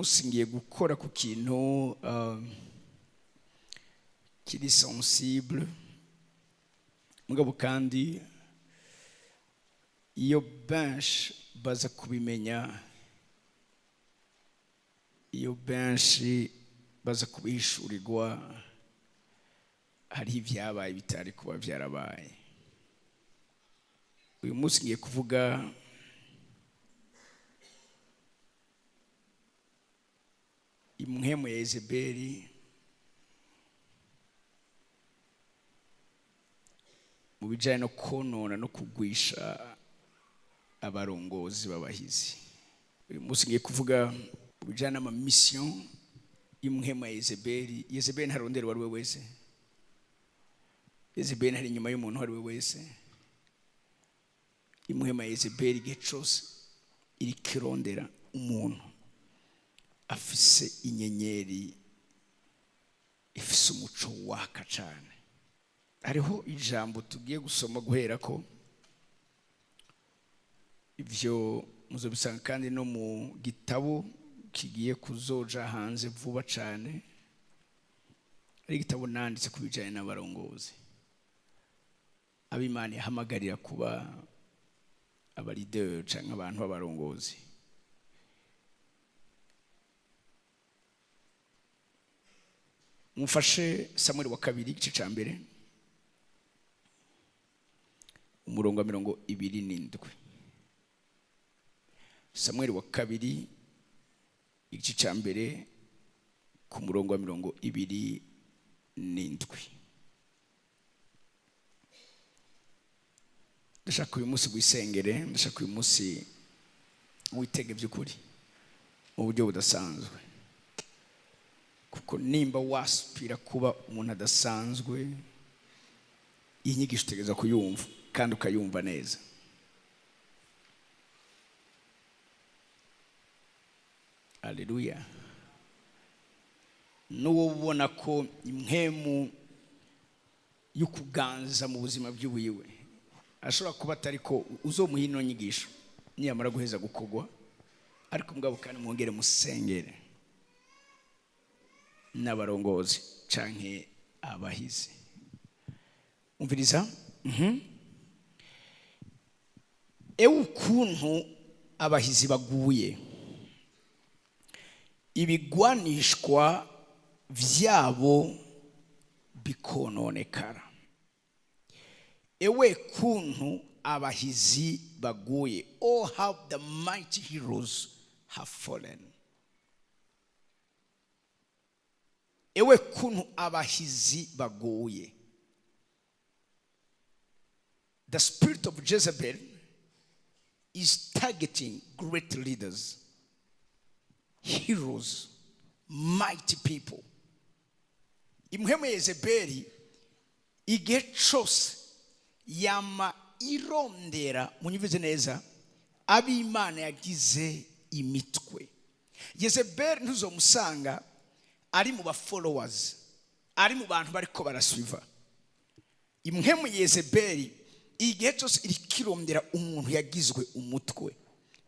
Munsi ngiye gukora ku kintu kiri sensible, mugabo kandi iyo benshi baza kubimenya, iyo benshi baza kubihishurirwa, hariho ibyabaye bitari kuba byarabaye. Uyu munsi ngiye kuvuga impwemu ya Yezebeli mu bijyanye no konona no kugwisha abarongozi b'abahizi. Uyu munsi ngiye kuvuga mu bijyanye n'amamisiyo y'impwemu ya Yezebeli. Yezebeli ntarondera uwo ari we wese. Yezebeli ntari inyuma y'umuntu uwo ari we wese. Impwemu ya Yezebeli igihe cyose iriko irondera umuntu afise inyenyeri ifise umuco waka cane. Hariho ijambo tugiye gusoma guhera ko ivyo muzobisanga kandi no mu gitabo kigiye kuzoja hanze vuba cane, ari igitabo nanditse ku bijanye n'abarongozi ab'Imana ihamagarira kuba aba leader canke abantu b'abarongozi. Mufashe Samuel wa kabiri igice ca mbere umurongo wa 27. Samuel wa kabiri igice ca mbere ku murongo wa 27. Ndashaka uyu munsi wisengere, ndashaka uyu munsi witege by'ukuri mu buryo budasanzwe, kuko nimba wasupira kuba umuntu adasanzwe, iyi nyigisho utegereza kuyumva kandi ukayumva neza. Haleluya. N'uwo ubona ko impwemu y'ukuganza mu buzima bw'iwiwe ashobora kuba atari ko uzomuha ino nyigisho niyamara guheza gukogwa, ariko mugabo kandi mwongere musengere n'abarongozi canke abahizi. Umviriza. Ewe ukuntu abahizi baguye, ibigwanishwa vyabo bikononekara. Ewe kuntu abahizi baguye. Oh, how the mighty heroes have fallen. Ewe kuntu abahizi baguye. The spirit of Jezebel is targeting great leaders, heroes, mighty people. Impwemu ya Yezebeli igihe cose yama irondera, munyumvize neza, ab'Imana yagize imitwe. Yezebeli ntuzomusanga ari mu ba followers, ari mu bantu bariko barasuiva. Impwemu ya Yezebeli igihe cose iriko irondera umuntu yagizwe umutwe.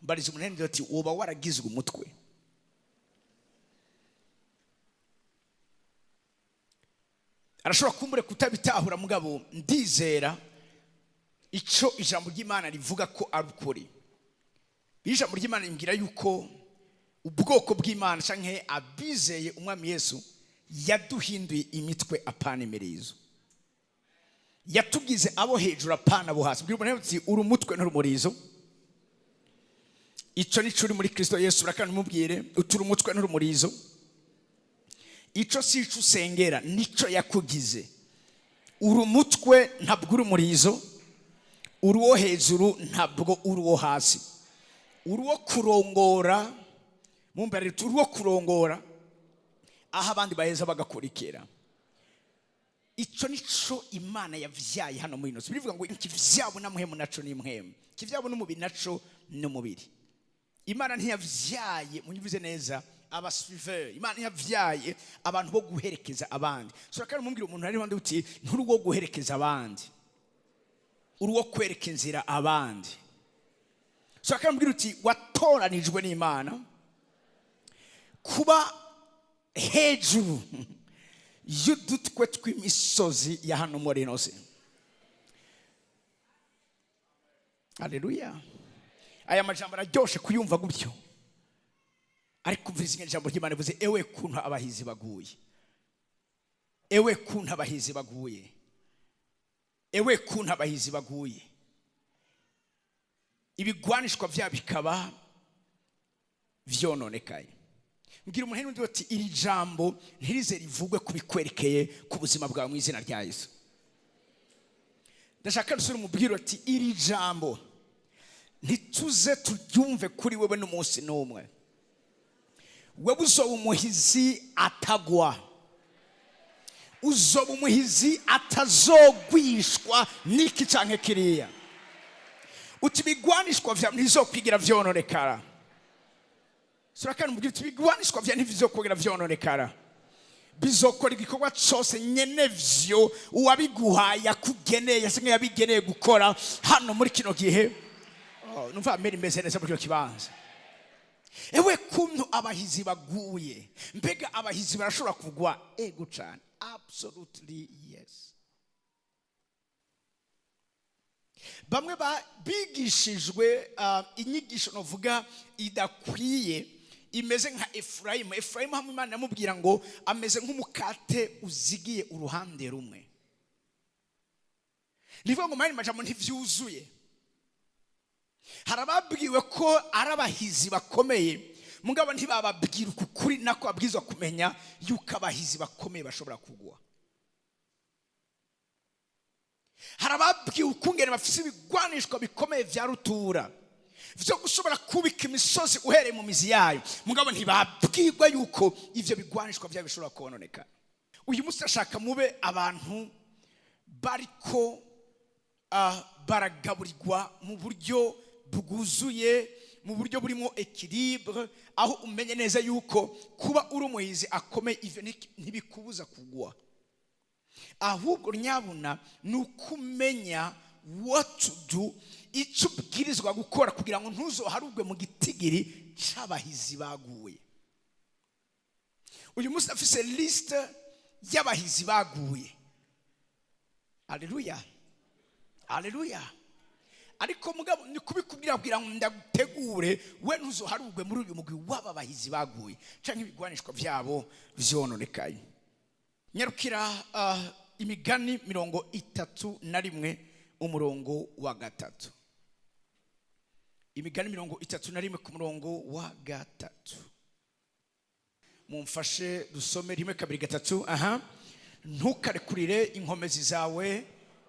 Mbariza umuntu ati woba waragizwe umutwe? Arashobora kumbure kutabitahura, mugabo ndizera ico ijambo ry'Imana rivuga ko ari ukuri. Ijambo ry'Imana rimbwira yuko ubwoko bw'Imana canke abizeye Umwami Yesu yaduhinduye imitwe apana imirizo, yatugize abo hejuru apana abo hasi. Bwira umuntu ati uri umutwe n'urumurizo. Ico nico uri muri Kristo Yesu. Urakandi umubwire uti uri umutwe n'urumurizo. Ico si ico usengera, nico yakugize. Uri umutwe ntabwo uri umurizo, uri uwo hejuru ntabwo uri uwo hasi. Uri uwo kurongora, mumbarire, uri uwo kurongora aho abandi baheza bagakurikira. Ico nico Imana yavyaye hano muri ino si. Birivuga ngo ikivyabo na muhemu naco ni muhemu, ikivyabo n'umubiri naco ni umubiri. Imana ntiyavyaye, munyumvize neza, abasuiveur. Imana ntiyavyaye abantu bo guherekeza abandi. So kandi mumbwira umuntu ari bandi uti nturi uwo guherekeza abandi, uri uwo kwereka inzira abandi. So kandi mumbwira uti watoranijwe n'Imana, Kuba hejuru y'udutwe tw'imisozi ya hano muri ino si. Aleluya! Aya majambo araryoshe kuyumva gutyo, ariko umviriza ingene ijambo ry'Imana rivuze: "Ewe kuntu abahizi baguye, ewe kuntu abahizi baguye, ewe kuntu abahizi baguye, ibigwanishwa byabo bikaba vyononekaye." Mbwira umuntu n'undi ati: "Iri jambo ntirize rivugwe kubikwerekeye ku buzima bwawe mu izina rya Yesu." Ndashaka nusubire umubwire ati: "Iri jambo ntituze turyumve kuri wewe n'umunsi n'umwe. Wewe uzoba umuhizi atagwa, uzoba umuhizi atazogwishwa n'iki canke kiriya." Uti ibigwanishwa vyawe ntibizokwigira vyononekara. Sura kandi umubwire uti: "Ibigwanishwa vyawe ntibizokwigira vyononekara, bizokora igikorwa cose nyene vyo uwabiguhaye akugeneye, yasigaye yabigeneye gukora hano muri kino gihe." Oh, numva amera imeze neza muri kino kibanza. Ewe kuntu abahizi baguye! Mbega abahizi barashobora kugwa? Ego cane, absolutely yes. Bamwe bigishijwe inyigisho novuga idakwiye, imeze nka Efurayimu. Efurayimu hamwe Imana yamubwira ngo ameze nk'umukate uzigiye uruhande rumwe. Ni ngo mani majambo ntivyuzuye. Hari ababwiwe ko ari abahizi bakomeye, mugabo ntibababwira uku kuri nako babwirizwa kumenya yuko abahizi bakomeye bashobora kugwa. Hari ababwiwe ukungene bafise ibigwanishwa bikomeye vya rutura vyo gushobora kubika imisozi uhereye mu mizi yayo, mugabo ntibabwirwa yuko ivyo bigwanishwa vyabo bishobora kononekara. Uyu munsi ashaka mube abantu bariko baragaburirwa mu buryo bwuzuye, mu buryo burimo équilibre, aho umenye neza yuko kuba uri umuhizi akomeye ivyo ntibikubuza kugwa. Ahubwo nyabuna ni ukumenya what to do, icyo ubwirizwa gukora kugira ngo ntuzoharugwe mu gitigiri c'abahizi baguye. Uyu munsi afise liste y'abahizi baguye. Aleluya, aleluya! Ariko mugabo ni kubikubwira kugira ngo ndagutegure, we ntuzoharugwe muri uyu mugwi w'aba bahizi baguye canke ibigwanishwa vyabo vyononekaye. Nyarukira Imigani 31, umurongo wa 3. Imigani 31 ku murongo wa 3. Mumfashe dusome: rimwe, kabiri, gatatu. Aha: "Ntukarekurire inkomezi zawe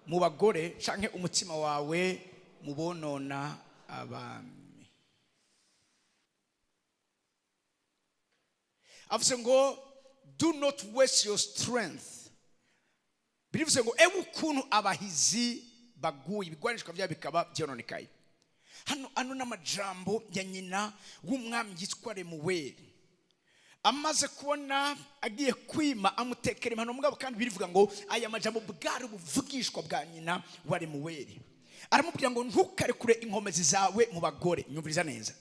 mu bagore, canke umutima wawe mu bonona abami." Avuze ngo "Do not waste your strength." Birivuze ngo ewe ukuntu abahizi baguye, ibigwanishwa byabo bikaba byononekaye. Hano n'amajambo ya nyina w'umwami yitwa Lemuweli, amaze kubona agiye kwima amutekera impano. Mugabo kandi birivuga ngo aya majambo bwari ubuvugishwa bwa nyina wa Lemuweli. Aramubwira ngo ntukarekure inkomezi zawe mu bagore. Nyumviriza neza,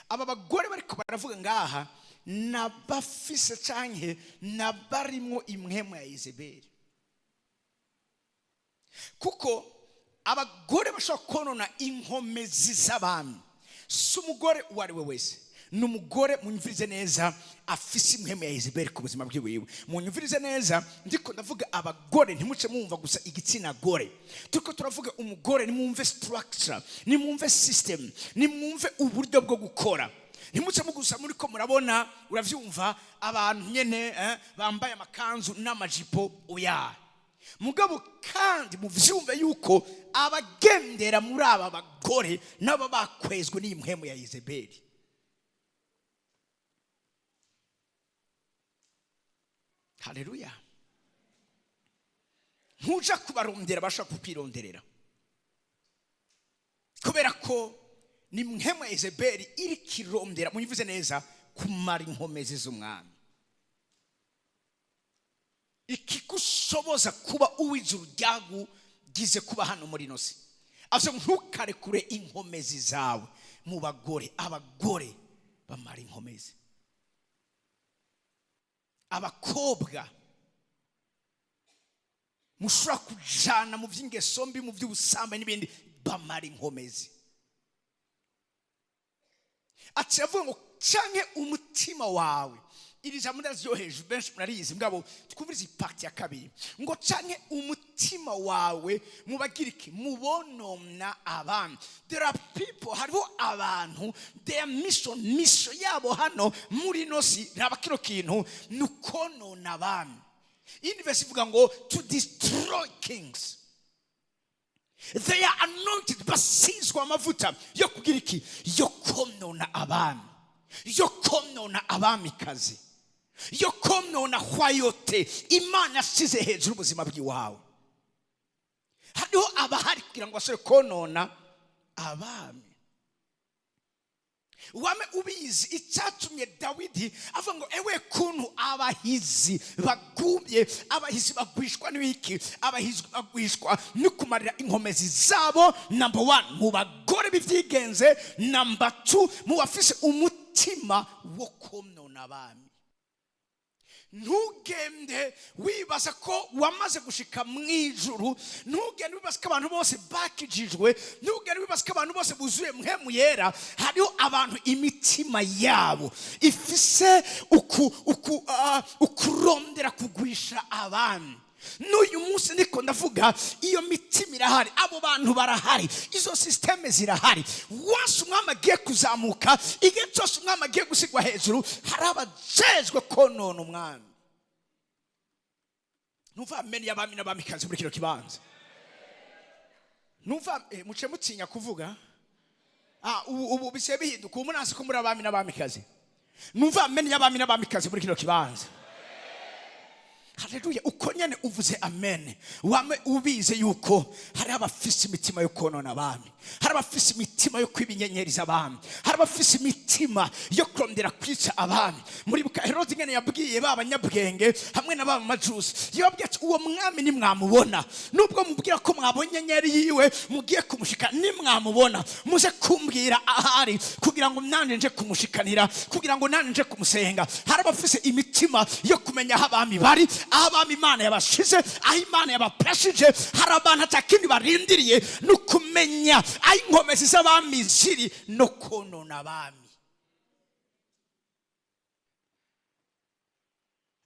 aba bagore bariko baravuga ngaha nabafise canke nabarimwo impwemu ya Yezebeli, kuko abagore bashobora konona inkomezi z'abami si umugore uwo ari we wese, ni umugore, munyumvirize neza, afise impwemu ya Yezebeli ku buzima bwiwiwe. Munyumvirize neza, ndiko ndavuga abagore, ntimuce mwumva gusa igitsina gore. Turiko turavuga umugore, nimwumve structure, nimwumve system, nimwumve uburyo bwo gukora. Ntimuce gusa muriko murabona, uravyumva, abantu nyene bambaye amakanzu n'amajipo. Oya, mugabo kandi muvyumve yuko abagendera muri aba bagore nabo bakwezwe n'iyi mpwemu ya Yezebeli. Haleluya! Ntuja kubarondera, bashaka kukwironderera, kubera ko ni mpwemu ya Yezebeli iri kirondera, muyivuze neza, kumara inkomezi z'umwami. Ikigushoboza kuba uw'ijuru ryagugize kuba hano muri ino si. Avuze ngo ntukarekure inkomezi zawe mu bagore. Abagore bamara inkomezi. Abakobwa mushobora kujana mu by'ingeso mbi, mu by'ubusambanyi n'ibindi, bamara inkomezi. Aciye avuga ngo canke umutima wawe. Iri jambo ndazi hejuru, benshi murarizi, mugabo twumvirize ipartie ya kabiri, ngo canke umutima wawe mubagira iki? Mubonona abandi. There are people, hariho abantu, their mission, mission yabo hano muri ino si, raba kino kintu, ni ukonona abandi. Iyindi verse ivuga ngo to destroy kings. They are anointed, basizwe amavuta yo kugira iki? Yo konona abami, yo konona abamikazi, yo konona hwayote Imana yasize hejuru ubuzima bw'iwawe. Hariho abahari kugira ngo basore konona abami. Wame ubizi icyatumye Dawidi avuga ngo ewe kuntu abahizi bagumye. Abahizi bagwishwa n'ibiki? Abahizi bagwishwa no kumarira inkomezi zabo, number one, mu bagore b'ibyigenze, number two, mu bafise umutima wo konona abami. Ntugende wibaza ko wamaze gushika mu ijuru, ntugende wibaza ko abantu bose bakijijwe, ntugende wibaza ko abantu bose buzuye Mpwemu Yera. Hariho abantu imitima yabo ifise ukurondera kugwisha abandi. N'uyu munsi niko ndavuga, iyo mitima irahari, abo bantu barahari, izo système zirahari. Once umwami agiye kuzamuka, igihe cyose umwami agiye gusigwa hejuru, hari abajejwe konona umwami. Numva ameni y'abami n'abamikazi muri kino kibanza. Numva muce mutinya kuvuga. Ubu bisigaye bihinduka, ubu munazi ko muri abami n'abamikazi. Numva ameni y'abami n'abamikazi muri kino kibanza. Haleluya! Uko nyene uvuze amen, wame ubize yuko hari abafise imitima yo konona abami, hari abafise imitima yo kwiba inyenyeri z'abami, hari abafise imitima yo kurondera kwica abami. Muribuka Herodi ingene yabwiye ba banyabwenge hamwe na ba majusi? Yababwiye ati: "Uwo mwami nimwamubona, nubwo mubwira ko mwabonye inyenyeri yiwe mugiye kumushika, nimwamubona muze kumbwira ahari, kugira ngo nanjye nje kumushikanira, kugira ngo nanjye nje kumusenga." Hari abafise imitima yo kumenya aho abami bari, aho abami Imana yabashize, aho Imana yabapreshije. Hari abantu atakindi barindiriye ni ukumenya aho inkomezi z'abami ziri no konona abami.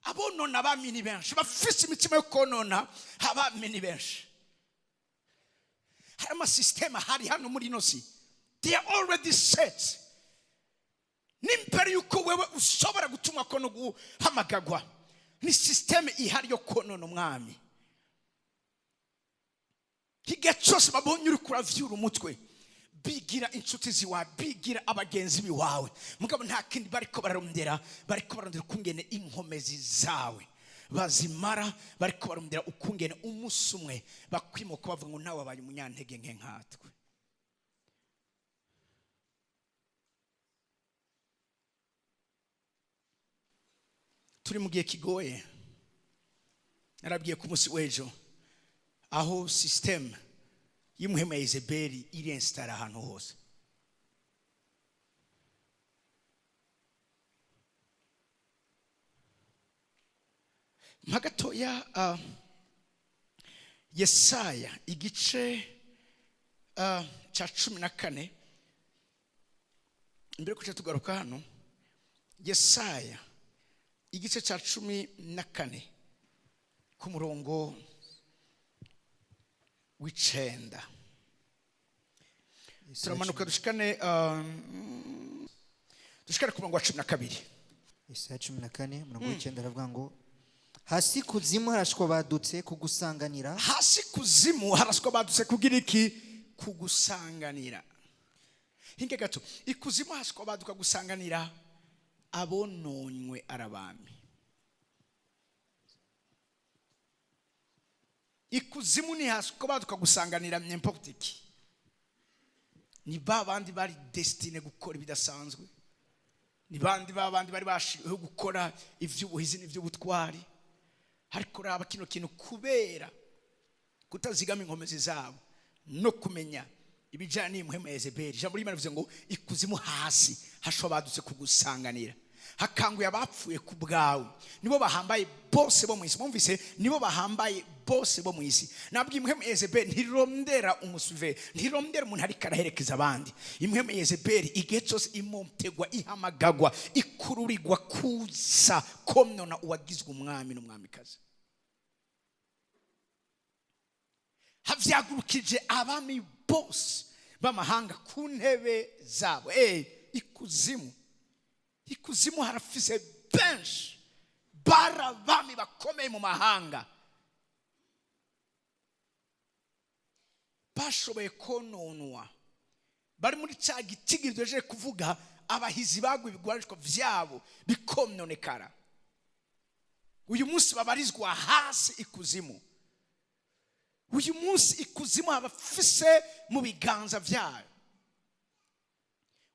Abonona abami ni benshi, bafise imitima yo konona abami ni benshi. Hari amasystème ahari hano muri ino si, they are already set. N'imbere yuko wewe ushobora gutumwa ko no guhamagagwa, ni système ihari yo konona umwami. Igihe cyose babonye uri kuravyura umutwe, bigira inshuti ziwawe, bigira abagenzi biwawe, mugabo nta kindi bariko bararondera. Bariko bararondera ukungene inkomezi zawe bazimara, bariko barondera ukungene umunsi umwe bakwimuka, bavuga ngo nawe wabaye umunyantege nke nkatwe. Turi mu gihe kigoye, narabwiye ku munsi w'ejo, aho système y'imuhema ya Yezebeli iri installée ahantu hose. Mpa gatoya Yesaya igice cya 14, mbere yo kuca tugaruka hano. Yesaya igice cya 14 ku murongo w'9. Turamanuka dushikane ku murongo wa 12. Yesaya 14, umurongo w'9, aravuga ngo: "Hasi kuzimu harashwa badutse kugusanganira." Hasi kuzimu haraswa badutse kugira iki? Kugusanganira. Hinge gato, ikuzimu haswa baduka gusanganira abononywe arabami. Ikuzimu ni haswa baduka gusanganira n'importe qui, ni ba bandi bari destinés gukora ibidasanzwe, ni bandi ba bandi bari bashiriweho gukora ivy'ubuhizi n'ivy'ubutwari. Ariko raba kino kintu, kubera kutazigama inkomezi zabo no kumenya ibijyanye n'imuhema ya Yezebeli, ijambo ry'Imana rivuze ngo ikuzimu hasi hashobora badutse kugusanganira. Hakanguye abapfuye ku bwawe. Nibo bahambaye bose bo mu isi. Mwumvise? Nibo bahambaye bose bo mu isi. Nabwo impwemu Yezebeli ntirondera umusuve, ntirondera umuntu ariko araherekeza abandi. Impwemu Yezebeli igihe cyose imotegwa, ihamagagwa, ikururirwa kuza komnona uwagizwe umwami n'umwamikazi. Havyagurukije abami bose b'amahanga ku ntebe zabo. Ikuzimu, ikuzimu harafise benshi bari abami bakomeye mu mahanga, bashoboye kononwa, bari muri cya gitigiri kuvuga abahizi bagwa ibigwarishwa vyabo bikononekara. Uyu munsi babarizwa hasi ikuzimu. Uyu munsi ikuzimu abafise mu biganza byayo.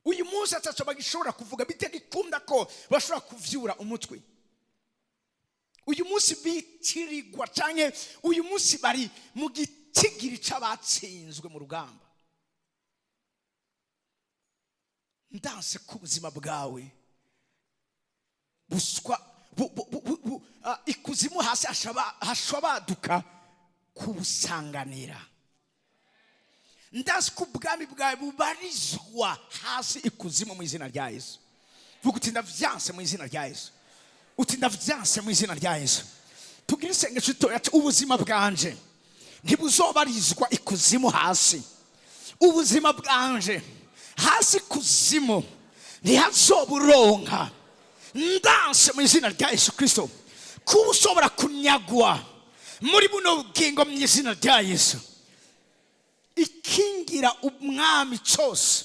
Uyu munsi ataco bagishobora kuvuga, bitagikunda ko bashobora kuvyura umutwe. Uyu munsi bitirirwa canke uyu munsi bari mu gitigiri c'abatsinzwe mu rugamba. Ndanse ku buzima bwawe buswa ikuzimu hasi hashabaduka kubusanganira. Ndazi ko ubwami bwawe bubarizwa hasi ikuzimu mu izina rya Yesu. Vuga uti ndavyanse mu izina rya Yesu. Uti ndavyanse mu izina rya Yesu. Tugire isengesho ritoya ati ubuzima bwanje ntibuzobarizwa ikuzimu hasi. Ubuzima bwanje hasi ikuzimu ntihazoburonka. Ndanse mu izina rya Yesu Kristo kuba ushobora kunyagwa muri buno bugingo mu izina rya Yesu. Ikingira umwami cyose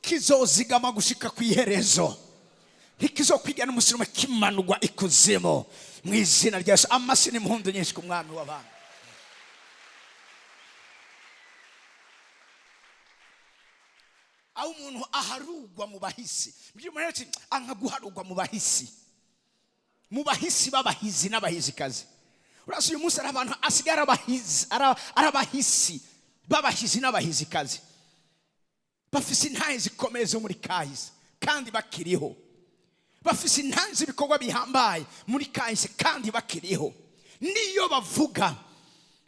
kizozigama gushika ku iherezo, ntikizokwiga n'umusiruma kimanurwa ikuzimu mu izina rya Yesu. Amasi n'impundu nyinshi ku mwami w'abami. Aho umuntu aharugwa mu bahisi, anka guharugwa mu bahisi, mu bahisi b'abahizi n'abahizikazi. Urasi uyu munsi ari abantu asigara abahizi, arabahisi b'abahizi n'abahizikazi, bafise intahe zikomeye zo muri kahise kandi bakiriho, bafise intahe z'ibikorwa bihambaye muri kahise kandi bakiriho. Niyo bavuga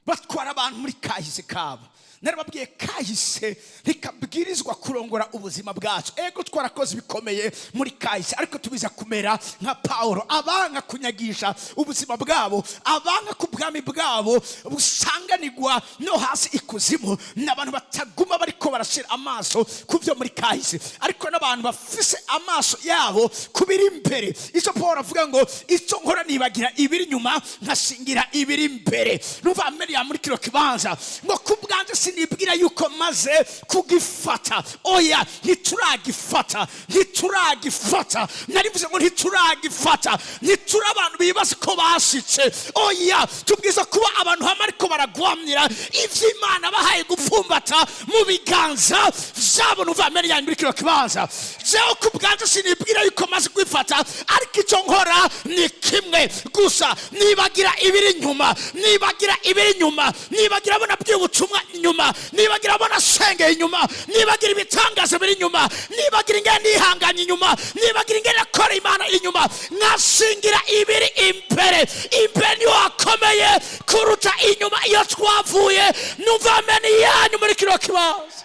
batwara abantu muri kahise kabo. Narababwiye kahise ntikabwirizwa kurongora ubuzima bwacu. Ego twarakoze ibikomeye muri kahise, ariko tubiza kumera nka Paulo, abanga kunyagisha ubuzima bwabo, abanga ku bwami bwabo busanganirwa no hasi ikuzimu. N'abantu bataguma bariko barashira amaso ku byo muri kahise, ariko n'abantu bafise amaso yabo kubiri imbere. Icyo Paulo avuga ngo icyo nkora nibagira ibiri inyuma nkashingira ibiri imbere. Numva Ameriya muri kino kibanza ngo ku bwanje sinibwira yuko maze kugifata. Oya, ntituragifata, ntituragifata. Narivuze ngo ntituragifata. Ntitura abantu bibaza ko bashitse. Oya, tubwiza kuba abantu hamwe ariko baragwamira ivyo Imana bahaye gupfumbata mu biganza vyabo. Numva Ameriya muri kino kibanza, jewe ku bwanje sinibwira yuko maze kwifata, ariko icyo nkora ni kimwe gusa, nibagira ibiri inyuma, nibagira ibiri inyuma, nibagira abona by'ubutumwa inyuma, nibagira abona senge inyuma, nibagira ibitangazo biri inyuma, nibagira ingene nihanganye inyuma, nibagira ingene akora Imana inyuma, nkashingira ibiri imbere. Imbere niho hakomeye kuruta inyuma iyo twavuye. Numva ameni yanyu muri kino kibanza.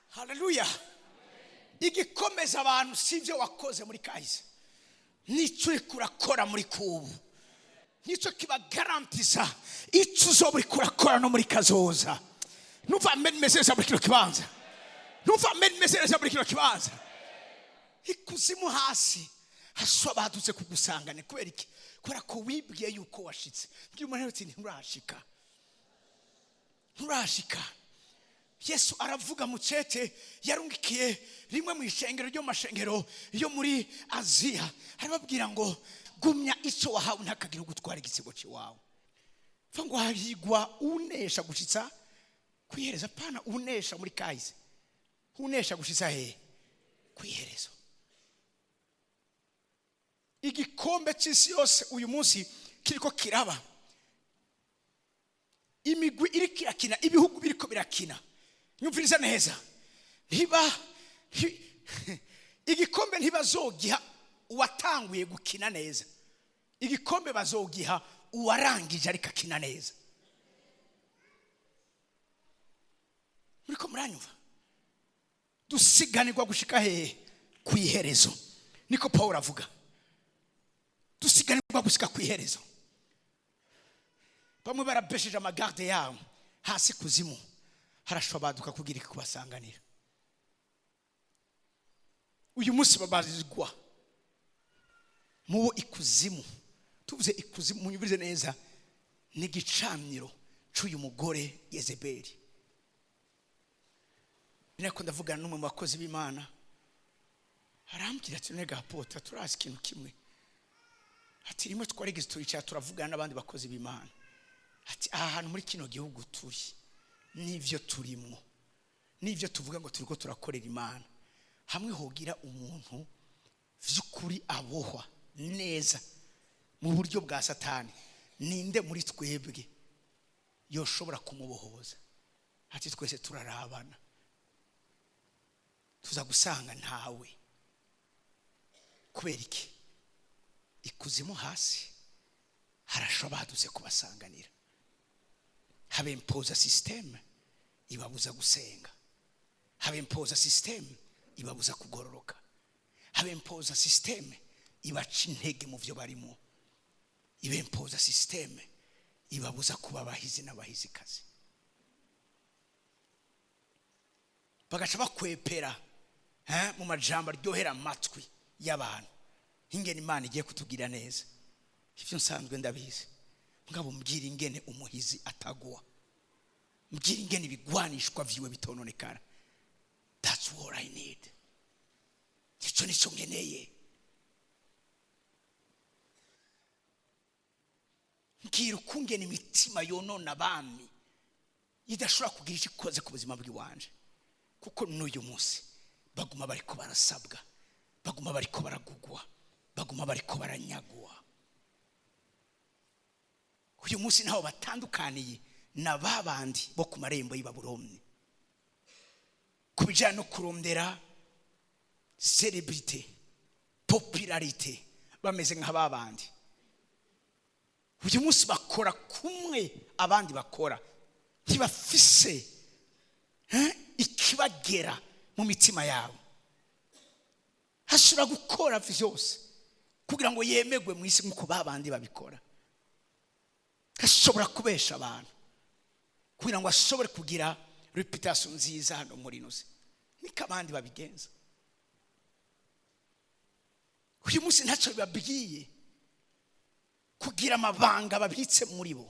Haleluya. Igikomeza abantu si ibyo wakoze muri kahise, nicyo uriko urakora muri kubu, nicyo kibagarantisa icyo uzoba uriko urakora no muri kazoza. Numva ameni meze neza muri kino kibanza. Numva ameni meze neza muri kino kibanza. Ikuzimu hasi hasobadutse kugusangane. Kubera iki? Kubera ko wibwiye yuko washitse. Mbwira umuntu ati nturashika, nturashika. Yesu aravuga mu cete yarungikiye rimwe mu ishengero ryo mashengero yo muri Aziya, arababwira ngo gumya icyo wahawe ntakagira ugutwara igisigo cyawe. Mva ngo hahigwa unesha gushitsa kwihereza. Pana unesha muri kahise, unesha gushitsa he? Kwihereza. Igikombe cy'isi yose uyu munsi kiriko kiraba, imigwi iri kirakina, ibihugu biriko birakina. Nyumviriza neza, ntiba Igikombe ntibazogiha uwatanguye gukina neza, igikombe bazogiha uwarangije ariko akina neza. Muriko muranyumva? Dusiganirwa gushika hehe? Ku iherezo. Niko Paul avuga, dusiganirwa gushika ku iherezo. Bamwe barabesheje ama garde yabo hasi kuzimu, harashobaduka kugira kubasanganira. Uyu munsi babazigwa mubo ikuzimu. Tuvuze ikuzimu, munyumvirize neza, ni igicaniro cy'uyu mugore Yezebeli. Nako ndavugana n'umwe mu bakozi b'Imana, arambwira ati: "Nega apôtre, turazi ikintu kimwe." Ati: "Rimwe twarigeze turicara turavugana n'abandi bakozi b'Imana." Ati: "Aha hantu muri kino gihugu turi, n'ivyo turimwo, n'ivyo tuvuga ngo turiko turakorera Imana, hamwe hogira umuntu vy'ukuri abohwa neza mu buryo bwa Satani, ninde muri twebwe yoshobora kumubohoza?" Ati: "Twese turarabana, tuza gusanga ntawe." Kubera iki? Ikuzimu hasi harashobadutse kubasanganira, habempoza système ibabuza gusenga, habempoza système ibabuza kugororoka, habempoza système ibaca intege mu byo barimo, ibempoza système ibabuza kuba abahizi n'abahizikazi, bagaca bakwepera mu majambo aryohera amatwi y'abantu ingene Imana igiye kutugira neza. Ibyo nsanzwe ndabizi, mugabo mbwira ingene umuhizi atagwa, mbwira ingene ibigwanishwa vyiwe bitononekara. That's what I need. Icyo nicyo nkeneye. Mbwira ukungene imitima yonona abami idashobora kugira icyo ikoze ku buzima bw'iwanje, kuko n'uyu munsi baguma bariko barasabwa, baguma bariko baragugwa, baguma bariko baranyagwa. Uyu munsi ntaho batandukaniye na ba bandi bo ku marembo y'i Babuloni ku bijyanye no kurondera célébrité, popularité. Bameze nka ba bandi. Uyu munsi bakora kumwe abandi bakora, ntibafise ikibagera mu mitima yabo. Hashobora gukora vyose kugira ngo yemegwe mu isi nk'uko ba bandi babikora. Ashobora kubesha abantu kugira ngo ashobore kugira réputation nziza hano muri ino si, niko abandi babigenza. Uyu munsi ntacyo bibabwiye kugira amabanga babitse muri bo.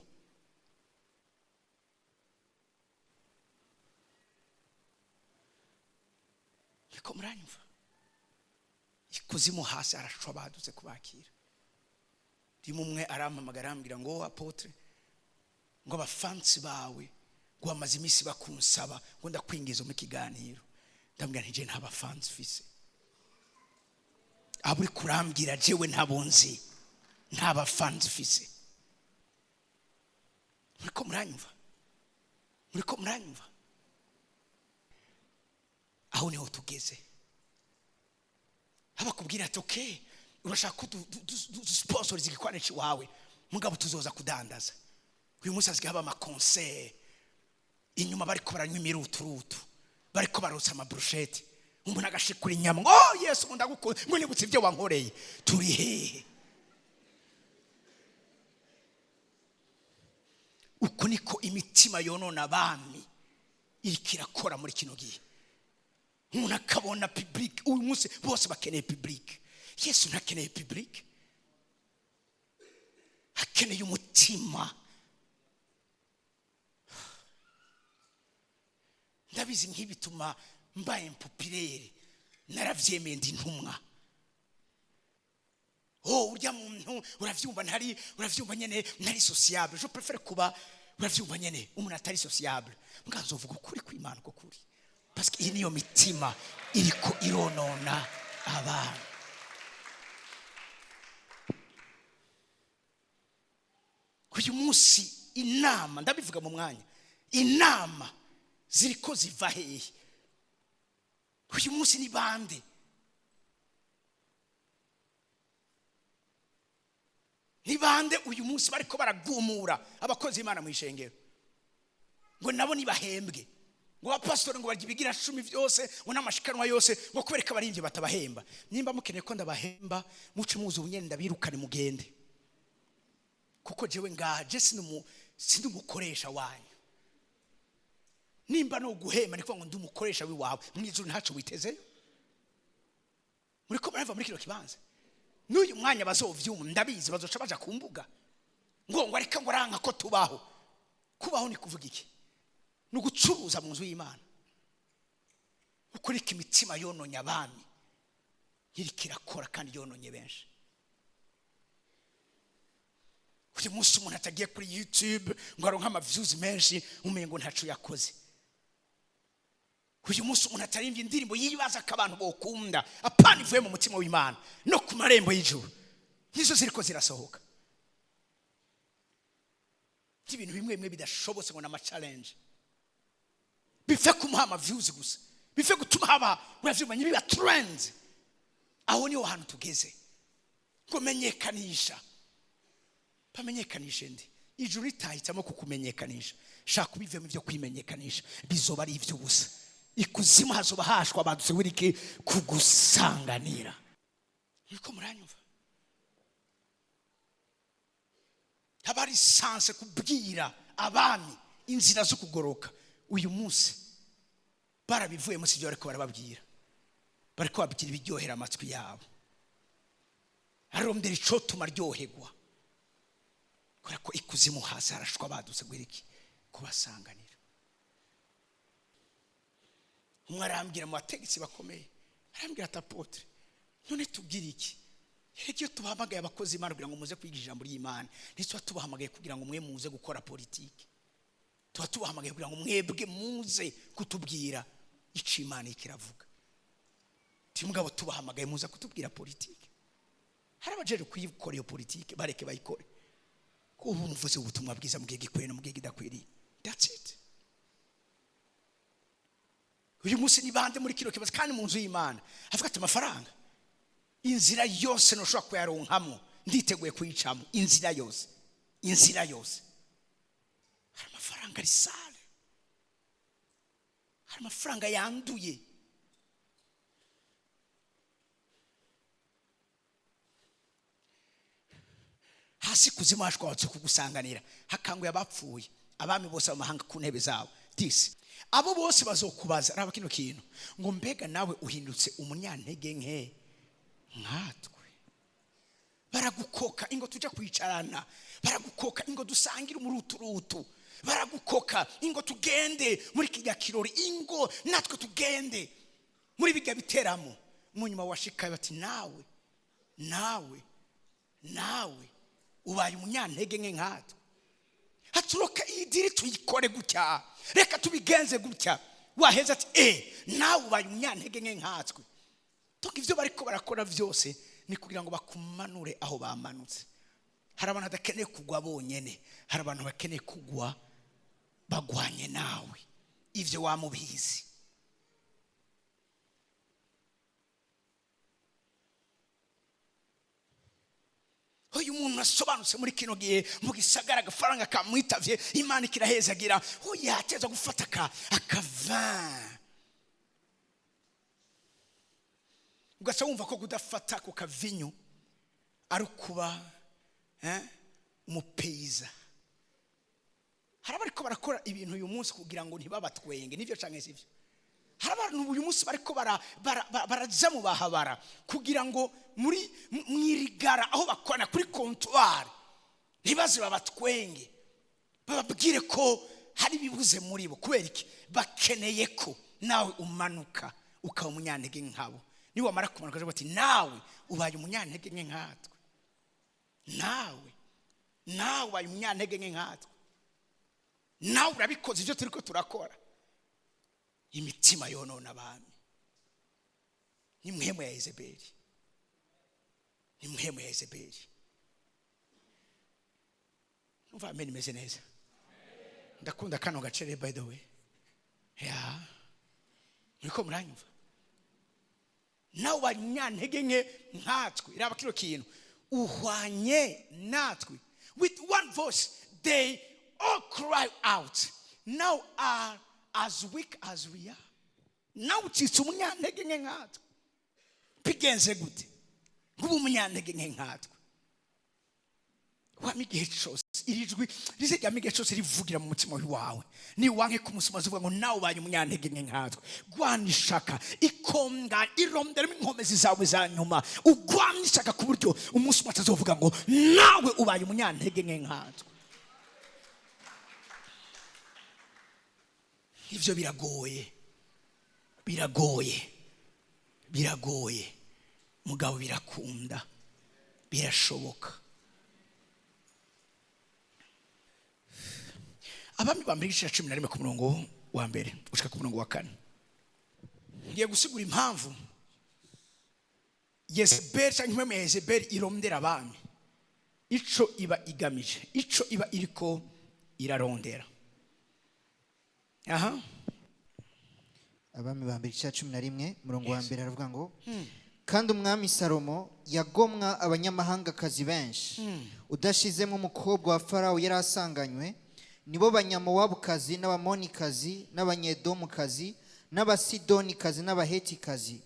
Niko muranyumva? Ikuzimu hasi arashwa badutse kubakira. Rimwe umwe arampamagara, arambwira ngo: "Apôtre," ngo, "abafansi bawe ngo bamaze iminsi bakunsaba ngo ndakwingiza mu kiganiro." Ndambwira nti: "Je nta bafansi mfise. Abo uri kurambwira jewe ntabo nzi, nta bafansi mfise." Muriko muranyumva? Muriko muranyumva? Aho niho tugeze. Abakubwira ati: "Okay, urashaka ko dusponsoriza igikwanisho iwawe, mugabo tuzoza kudandaza." Uyu munsi hasigaye haba ama concert, inyuma bariko baranywa imiruturutu, bariko barotsa ama brochettes, umuntu agashikura inyama ngo: "Oh Yesu, ngo ndagukunda," ngo "nibutse ibyo wankoreye." Turi hehe? Uko niko imitima yonona abami iriko irakora muri kino gihe. Umuntu akabona public. Uyu munsi bose bakeneye public. Yesu ntakeneye public, akeneye umutima. Ndabizi, nk'ibituma mbaye impopulaire, naravyemeye, ndi intumwa. Oh, urya muntu uravyumva ntari, uravyumva nyene, ntari sociable. Je préfère kuba, uravyumva nyene, umuntu atari sociable, mbwa nzovuga ukuri kw'Imana uko kuri, parce que iyi niyo mitima iriko ironona abantu. Uyu munsi inama, ndabivuga mu mwanya, inama ziriko ziva hehe? Uyu munsi ni bande? Ni bande uyu munsi bariko baragumura abakozi b'Imana mu ishengero ngo nabo nibahembwe, ngo abapasitori ngo barya ibigira cumi vyose, ngo n'amashikanwa yose, ngo kubereka abaririmbyi batabahemba? Nimba mukeneye ko ndabahemba, muce muzi ubunyene ndabirukane mugende, kuko jewe ngaha je sindi umukoresha wanyu. Nimba no guhemba ni kuvuga ngo ndi umukoresha w'iwawe, mu ijuru ntaco witezeyo. Muriko murava muri kino kibanza n'uyu mwanya bazovyuma, ndabizi bazoca baja ku mbuga ngo areka ngo aranka ko tubaho. Kubaho ni kuvuga iki? Ni ugucuruza mu nzu y'Imana. Ukurika imitima yononye abami iriko irakora kandi yononye benshi. Uyu munsi umuntu atagiye kuri YouTube ngo aronke amaviews menshi, umengo ntaco yakoze. Uyu munsi umuntu atarimvye indirimbo yibaza ko abantu bokunda, apana ivuye mu mutima w'Imana no ku marembo y'ijuru, nizo ziriko zirasohoka. Ibintu bimwe bimwe bidashobotse ngo nama challenge bife kumuha ama views gusa, bife gutuma haba uravyumva biba trends. Aho niho hantu tugeze ngo menyekanisha, bamenyekanishe ndi ijuru ritahitamo kukumenyekanisha. Shaka ubivemo ibyo kwimenyekanisha, bizoba ari ivy'ubusa. Ikuzimu hazoba hashwa badutse wiriki kugusanganira. Niko muranyumva? Haba hari sanse kubwira abami inzira zo kugoroka. Uyu munsi barabivuyemo, sibyo bariko barababwira, bariko babwira ibiryohera amatwi yabo. Arondera icotuma aryoherwa, kubera ko ikuzimu hasi harashwa badutse gwiriki kubasanganira. Umwe arambwira mu bategetsi bakomeye, arambwira ati apotre, none tubwire iki? Erega iyo tubahamagaye abakozi b'Imana kugira ngo muze kwiga ijambo ry'Imana, ntituba tubahamagaye kugira ngo mwe muze gukora politiki, tuba tubahamagaye kugira ngo mwebwe muze kutubwira ico Imana ikiravuga. Mugabo tubahamagaye muze kutubwira politiki. Hari abajeje kuyikora iyo politiki, bareke bayikore. Ubu muvuze ubutumwa bwiza mu gihe gikwiriye no mu gihe kidakwiriye. That's it. Uyu munsi ni bande muri kino kibazo kandi mu nzu y'Imana avuga ati amafaranga inzira yose ntushobora kuyaronkamo nditeguye kuyicamo, inzira yose, inzira yose. Hari amafaranga ari sale, hari amafaranga yanduye. Hasi kuzimu hashwatse kugusanganira, hakanguye abapfuye, abami bose b'amahanga ku ntebe zabo. Disi abo bose bazokubaza, raba kino kintu ngo mbega nawe uhindutse umunyantege nke nkatwe. Baragukoka ingo tuja kwicarana, baragukoka ingo dusangire umuruturutu, baragukoka ingo tugende muri kijya kirori, ingo natwe tugende muri bijya biteramo. Munyuma washikaye bati nawe, nawe, nawe ubaye umunyantege nke nkatwe. Haturoka iyi diri tuyikore gutya, reka tubigenze gutya. Waheza ati nawe ubaye umunyantege nke nkatwe. Toka ivyo bariko barakora vyose ni kugira ngo bakumanure aho bamanutse. Hari abantu badakeneye kugwa bonyene, hari abantu bakeneye kugwa bagwanye nawe. Ivyo wamubizi. Uyu muntu asobanutse muri kino gihe mu gisagara agafaranga kamwitavye, Imana ikirahezagira, oya ateza gufata akavin. Ugaca wumva ko kudafata ku kavinyu ari ukuba umupeyiza. Hari abariko barakora ibintu uyu munsi kugira ngo ntibabatwenge, nivyo canke sivyo? Hari abantu uyu munsi bariko baraja mu bahabara kugira ngo muri mwirigara aho bakora kuri comptoir ntibaze babatwenge, bababwire ko hari ibibuze muri bo. Kubera iki? Bakeneye ko nawe umanuka ukaba umunyantege nkabo. Niba wamara kumanuka ukavuga ati nawe ubaye umunyantege nke nkatwe, nawe, nawe ubaye umunyantege nke nkatwe, nawe urabikoze ibyo turiko turakora. Imitima yonona abami. Ni mwemu ya Yezebeli, ni mwemu ya Yezebeli. Numva amen imeze neza. Ndakunda kano gacere by the way. Ya, niko muranyumva? Nawe banyantege nke nkatwe. Iraba kino kintu Uhwanye natwe. With one voice they all cry out, "Now are as weak as we are." Nawe ucitse umunyantege nke nkatwe. Bigenze gute ngo ube umunyantege nke nkatwe? Wama igihe cyose iri jwi rizigama, igihe cyose rivugira mu mutima wawe. Niwanke ku munsi umaze uvuga ngo nawe ubanye umunyantege nke nkatwe, gwana ishaka, ikonga ironderamo inkomezi zawe za nyuma, ugwanye ishaka ku buryo umunsi umwe atazovuga ngo nawe ubaye umunyantege nke nkatwe. Ibyo biragoye, biragoye, biragoye, mugabo birakunda, birashoboka. Abami ba mbere, igice cya 11, ku murongo wa 1 gushika ku murongo wa 4. Ngiye gusigura impamvu Yezebeli cyangwa impamvu ya Yezebeli irondera abami, ico iba igamije, ico iba iriko irarondera. Aha. Abami ba mbere, igice cya 11, umurongo wa 1, aravuga ngo: "Kandi umwami Salomo yagomwa abanyamahangakazi benshi, udashizemo umukobwa wa Farawo yari asanganywe, nibo Banyamowabukazi n'Abamonikazi n'Abanyedomukazi n'Abasidonikazi n'Abahetikazi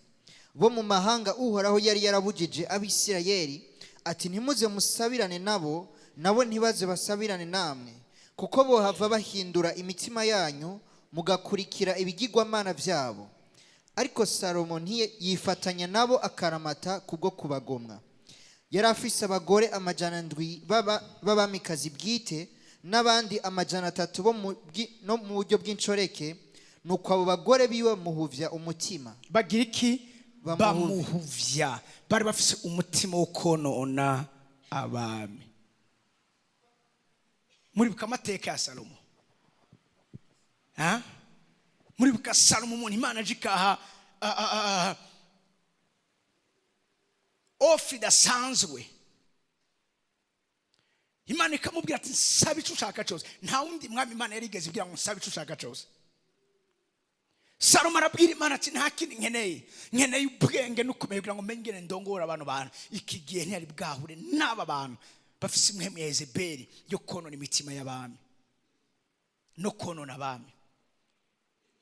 bo mu mahanga Uhoraho yari yarabujije Abisirayeli ati: 'Ntimuze musabirane nabo, nabo ntibaze basabirane namwe, kuko bohava bahindura imitima yanyu mugakurikira ibigirwamana byabo.' Ariko Salomo ntiyifatanya nabo akaramata kubwo kubagomwa. Yari afise abagore 700 b'abamikazi bwite n'abandi 300 bo no mu buryo bw'inshoreke. Nuko abo bagore biwe bamuhuvya umutima." Bagira iki? Bamuhuvya. Bamuhuvya. Bari bafise umutima wo konona abami. Muribuka amateka ya Salomo? Ha? Muribuka Salomo, umuntu Imana aje ikaha offre idasanzwe? Imana ikamubwira ati: "Nsaba icyo ushaka cyose." Nta wundi mwami Imana yarigeze ibwira ngo: "Nsaba icyo ushaka cyose." Salomo arabwira Imana ati: "Nta kindi nkeneye, nkeneye ubwenge n'ukumenya kugira ngo menye ingene ndongora abantu." Bantu iki gihe ntiyari bwahure n'aba bantu bafise impwemu ya Yezebeli yo konona imitima y'abami no konona abami.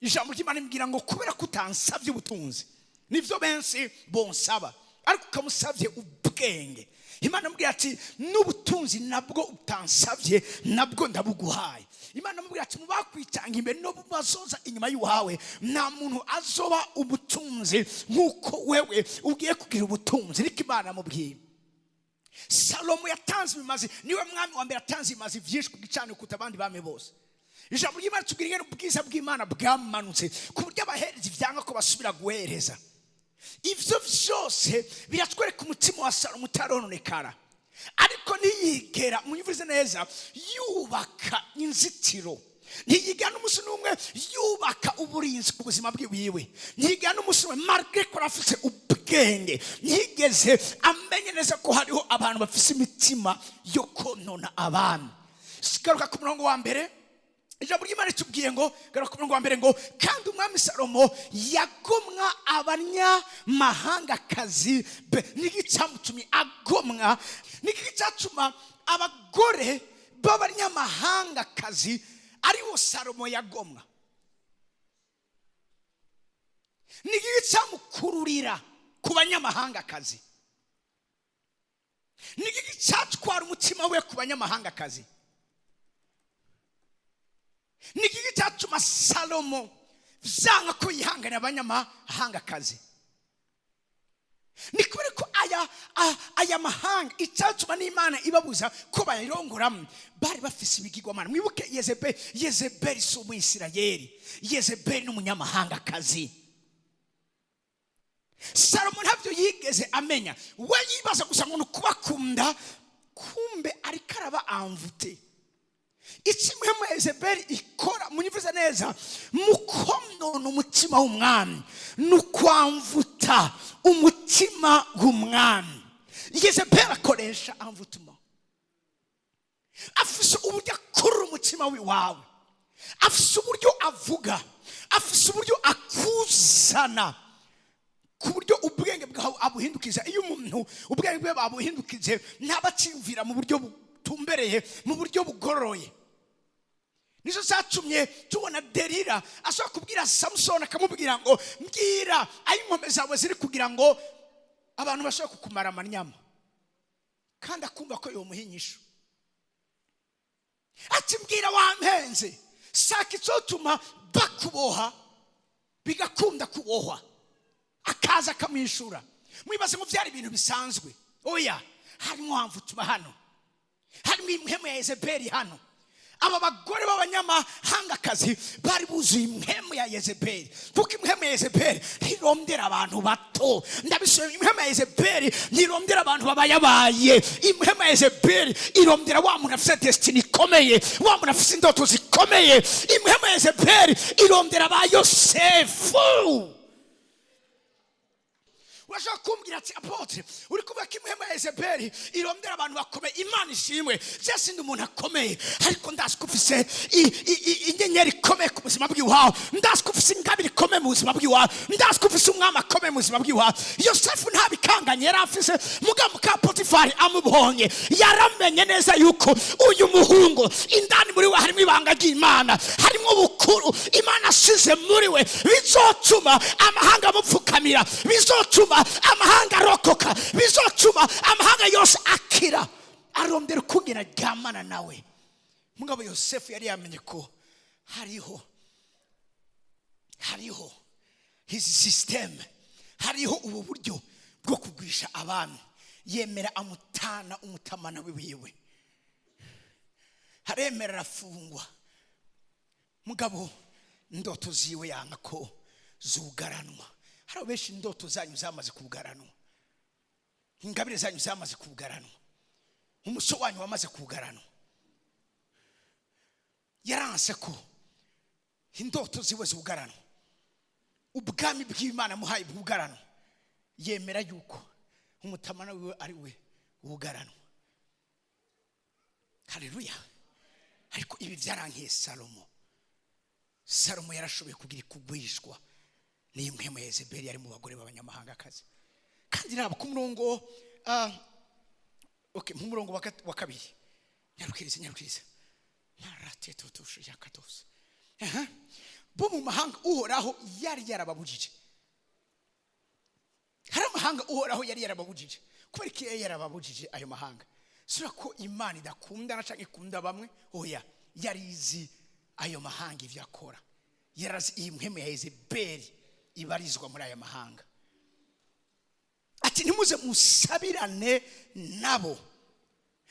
Ijambo ry'Imana imbwira ngo: "Kubera ko utansabye ubutunzi, nibyo benshi bonsaba, ariko ukamusabye ubwenge." Imana amubwira ati: "N'ubutunzi nabwo utansabye nabwo ndabuguhaye." Imana amubwira ati: "Mu bakwitanga imbere no bazoza inyuma y'uwawe, nta muntu azoba ubutunzi nk'uko wewe ugiye kugira ubutunzi." Niko Imana amubwiye. Salomo yatanze ibimazi, niwe mwami wa mbere yatanze ibimazi byinshi ku gicaniro kuruta abandi bami bose. Ijambo ry'Imana tubwira ingene ubwiza bw'Imana bwamanutse ku buryo abahereza ivyanga ko basubira guhereza. Ivyo vyose biratwereka umutima wa Salomo utarononekara, ariko ntiyigera, munyumvirize neza, yubaka inzitiro. Ntiyigera n'umunsi n'umwe yubaka uburinzi ku buzima bwiwiwe. Ntiyigera n'umunsi n'umwe, malgré ko afise ubwenge, ntiyigeze amenye neza ko hariho abantu bafise imitima yo konona abami. Garuka ku murongo wa 1. Ijambo ry'Imana ritubwiye ngo, garuka ku murongo wa 1, ngo: "Kandi umwami Salomo yagomwa abanyamahangakazi be." Niki cyamutumye agomwa? Niki cyatuma abagore b'abanyamahangakazi aribo Salomo yagomwa? Niki cyamukururira ku banyamahangakazi? Niki cyatwara umutima we ku banyamahangakazi? Niki cyatuma Salomo vyanga ko yihanganira abanyamahangakazi? Ni kubera ko aya mahanga, icyatuma n'Imana ibabuza ko bayirongoramo, bari bafise ibigirwamana. Mwibuke Yezebeli. Yezebeli si Umwisirayeli, Yezebeli ni umunyamahangakazi. Salomo ntabyo yigeze amenya. We yibaza gusa ngo ni ukubakunda, kumbe ariko araba amvute. Ikimwe mu Yezebeli ikora, munyumvize neza, mu konona umutima w'umwami ni ukwamvuta umutima w'umwami. Yezebeli akoresha amvutuma, afise uburyo akurura umutima w'iwawe, afise uburyo avuga, afise uburyo akuzana. Ku buryo ubwenge bwawe abuhindukiza. Iyo umuntu ubwenge bwe babuhindukije, ntaba akiyumvira mu buryo butumbereye, mu buryo bugoroye. Nizo zatumye tubona Delila ashobora kubwira Samusoni, akamubwira ngo: "Mbwira aho inkombe zawe ziri kugira ngo abantu bashobora kukumara amanyama," kandi akumva ko yomuha inyishu, ati: "Mbwira, wampenze, shaka icyotuma bakuboha bigakunda kubohwa." Akaza akamwishura. Mwibaze ngo byari ibintu bisanzwe? Oya, harimo hamvutuma hano, harimo impwemu ya Yezebeli hano. Aba bagore b'abanyamahangakazi bari buzuye impwemu ya Yezebeli, kuko impwemu ya Yezebeli ntirondera abantu bato. Ndabisubira, impwemu ya Yezebeli ntirondera abantu babayabaye. Impwemu ya Yezebeli irondera wa muntu afite destiny ikomeye, wa muntu afite indoto zikomeye. Impwemu ya Yezebeli irondera ba Yosefu. Urashobora kumbwira ati: "Apôtre, uri kuvuga ko impwemu ya Yezebeli irondera abantu bakomeye." Imana ishimwe, byose ndi umuntu akomeye, ariko ndazi ko ufise inyenyeri ikomeye ku buzima bw'iwawe, ndazi ko ufise ingabire ikomeye mu buzima bw'iwawe, ndazi ko ufise umwami akomeye mu buzima bw'iwawe. Yosefu nta bikanganye yari afise, mugabo muka Potifari amubonye yaramenye neza yuko uyu muhungu indani muri we harimo ibanga ry'Imana, harimo ubukuru Imana asize muri we, bizotuma amahanga amupfukamira, bizotuma amahanga arokoka, bizotuma amahanga yose akira. Arondera ukungena aryamana nawe. Mugabo Yosefu yari yamenye ko hariho his system, hariho ubu buryo bwo kugwisha abami. Yemera amutana umutamana wiwe, aremera arafungwa. Mugabo indoto ziwe yanga ko zugaranwa. Hari benshi indoto zanyu zamaze kugaranwa, ingabire zanyu zamaze kugaranwa, umuco wanyu wamaze kugaranwa. Yaranse ko indoto ziwe zugaranwa, ubwami bw'Imana muhaye bwugaranwa. Yemera yuko umutamana wiwe ari we wugaranwa. Haleluya! Ariko ibi byarankiye Salomo. Salomo yarashoboye kugira ikugwishwa n'iyi mpwemu ya Yezebeli yari mu bagore b'abanyamahangakazi. Kandi raba ku murongo, okay, mu murongo wa kabiri. Nyarukirize, nyarukirize. Maratetotoshe yakatose. Aha. Bo mu mahanga Uhoraho yari yarababujije. Hari amahanga Uhoraho yari yarababujije. Kubera ko yari yarababujije ayo mahanga, sura ko Imana idakundana cyangwa ikunda bamwe. Oya, yari izi ayo mahanga ibyo akora, yarazi iyi mpwemu ya Yezebeli ibarizwa muri aya mahanga. Ati: "Ntimuze musabirane nabo,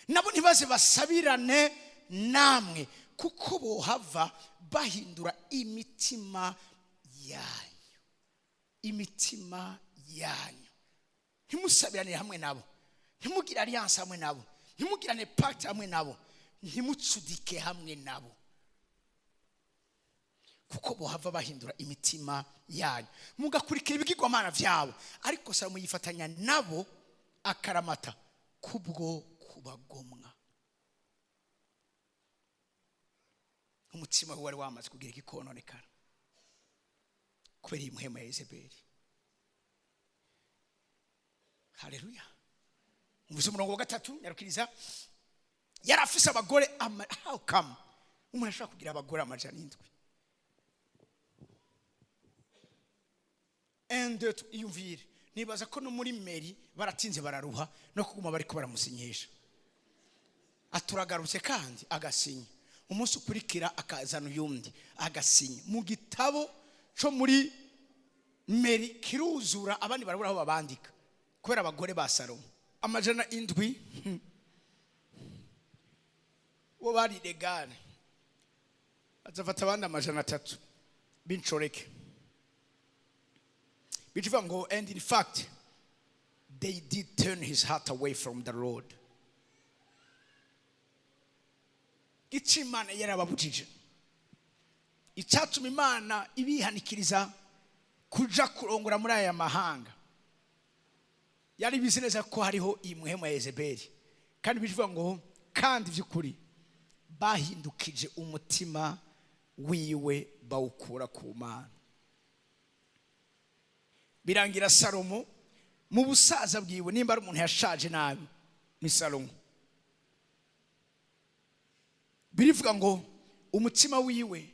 nabo ntibaze basabirane namwe, kuko bohava bahindura imitima yanyu." Imitima yanyu. Ntimusabiranire hamwe nabo, ntimugire alliance hamwe nabo, ntimugirane pacte hamwe nabo, ntimucudike hamwe nabo, kuko bohava bahindura imitima yanyu mugakurikira ibigirwamana byabo. Ariko Salomo yifatanya nabo akaramata kubwo kubagomwa. Umutima we wari wamaze kugira igikononekara kubera iyi mpwemu ya Yezebeli. Haleluya! Umvise umurongo wa gatatu? Nyarukiriza. Yari afise abagore how come umuntu ashobora kugira abagore 700? Un, deux, trois, iyumvire. Nibaza ko no muri mairie baratinze bararuha no kuguma bariko baramusinyisha. Aturagarutse kandi agasinya, umunsi ukurikira akazana uyundi agasinya. Mu gitabo co muri mairie kiruzura, abandi barabura aho babandika kubera abagore ba Salomo 700. Bo bari légale, azafata abandi 300 b'incoreke. Bivuga ngo: "And in fact they did turn his heart away from the Lord." Icyo Imana yarababujije, icyatuma Imana ibihanikiriza kuja kurongora muri aya mahanga, yari bizi neza ko hariho iyi mpwemu ya Yezebeli. Kandi bivuga ngo: "Kandi by'ukuri bahindukije umutima wiwe bawukura ku Mana." Birangira Salomo mu busaza bwiwe, nimba ari umuntu yashaje nabi ni Salomo. Birivuga ngo umutima wiwe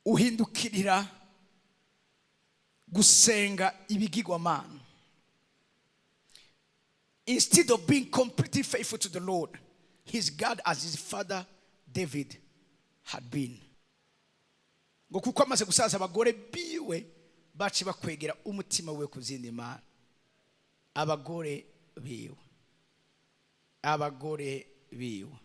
uhindukirira gusenga ibigirwamana. Instead of being completely faithful to the Lord his God, as his father David had been. Ngo kuko amaze gusaza, abagore biwe baci bakwegera umutima we ku zindi mana. Abagore biwe, abagore biwe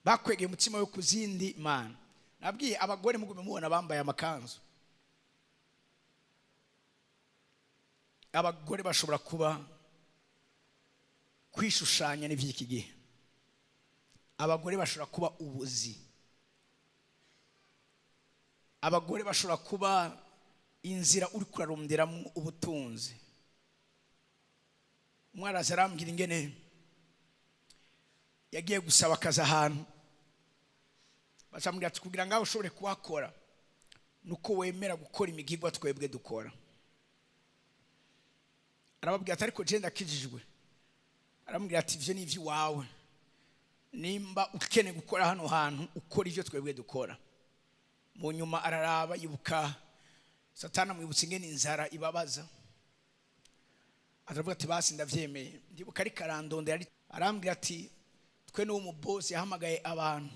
bakwegeye umutima we ku zindi mana. Nabwiye abagore, mugume mubona bambaye amakanzu. Abagore bashobora kuba kwishushanya n'iby'iki gihe. Abagore bashobora kuba ubuzi. Abagore bashobora kuba inzira uri kuraronderamo ubutunzi. Umwana araza arambwira ingene yagiye gusaba akazi ahantu, bacamubwira ati: "Kugira ngo ushobore kuhakora nuko wemera gukora imigigwa twebwe dukora." Arababwira ati: "Ariko je ndakijijwe." Aramubwira ati: "Ivyo ni ivy'iwawe. Nimba ukeneye gukora hano hantu, ukora ivyo twebwe dukora." Mu nyuma araraba, yibuka Satani amwibutsa ingene inzara ibabaza, aravuga ati: "Basi ndavyemeye." Ndibuka ariko arandondera, arambwira ati: "Twe n'uwo mubosi yahamagaye abantu,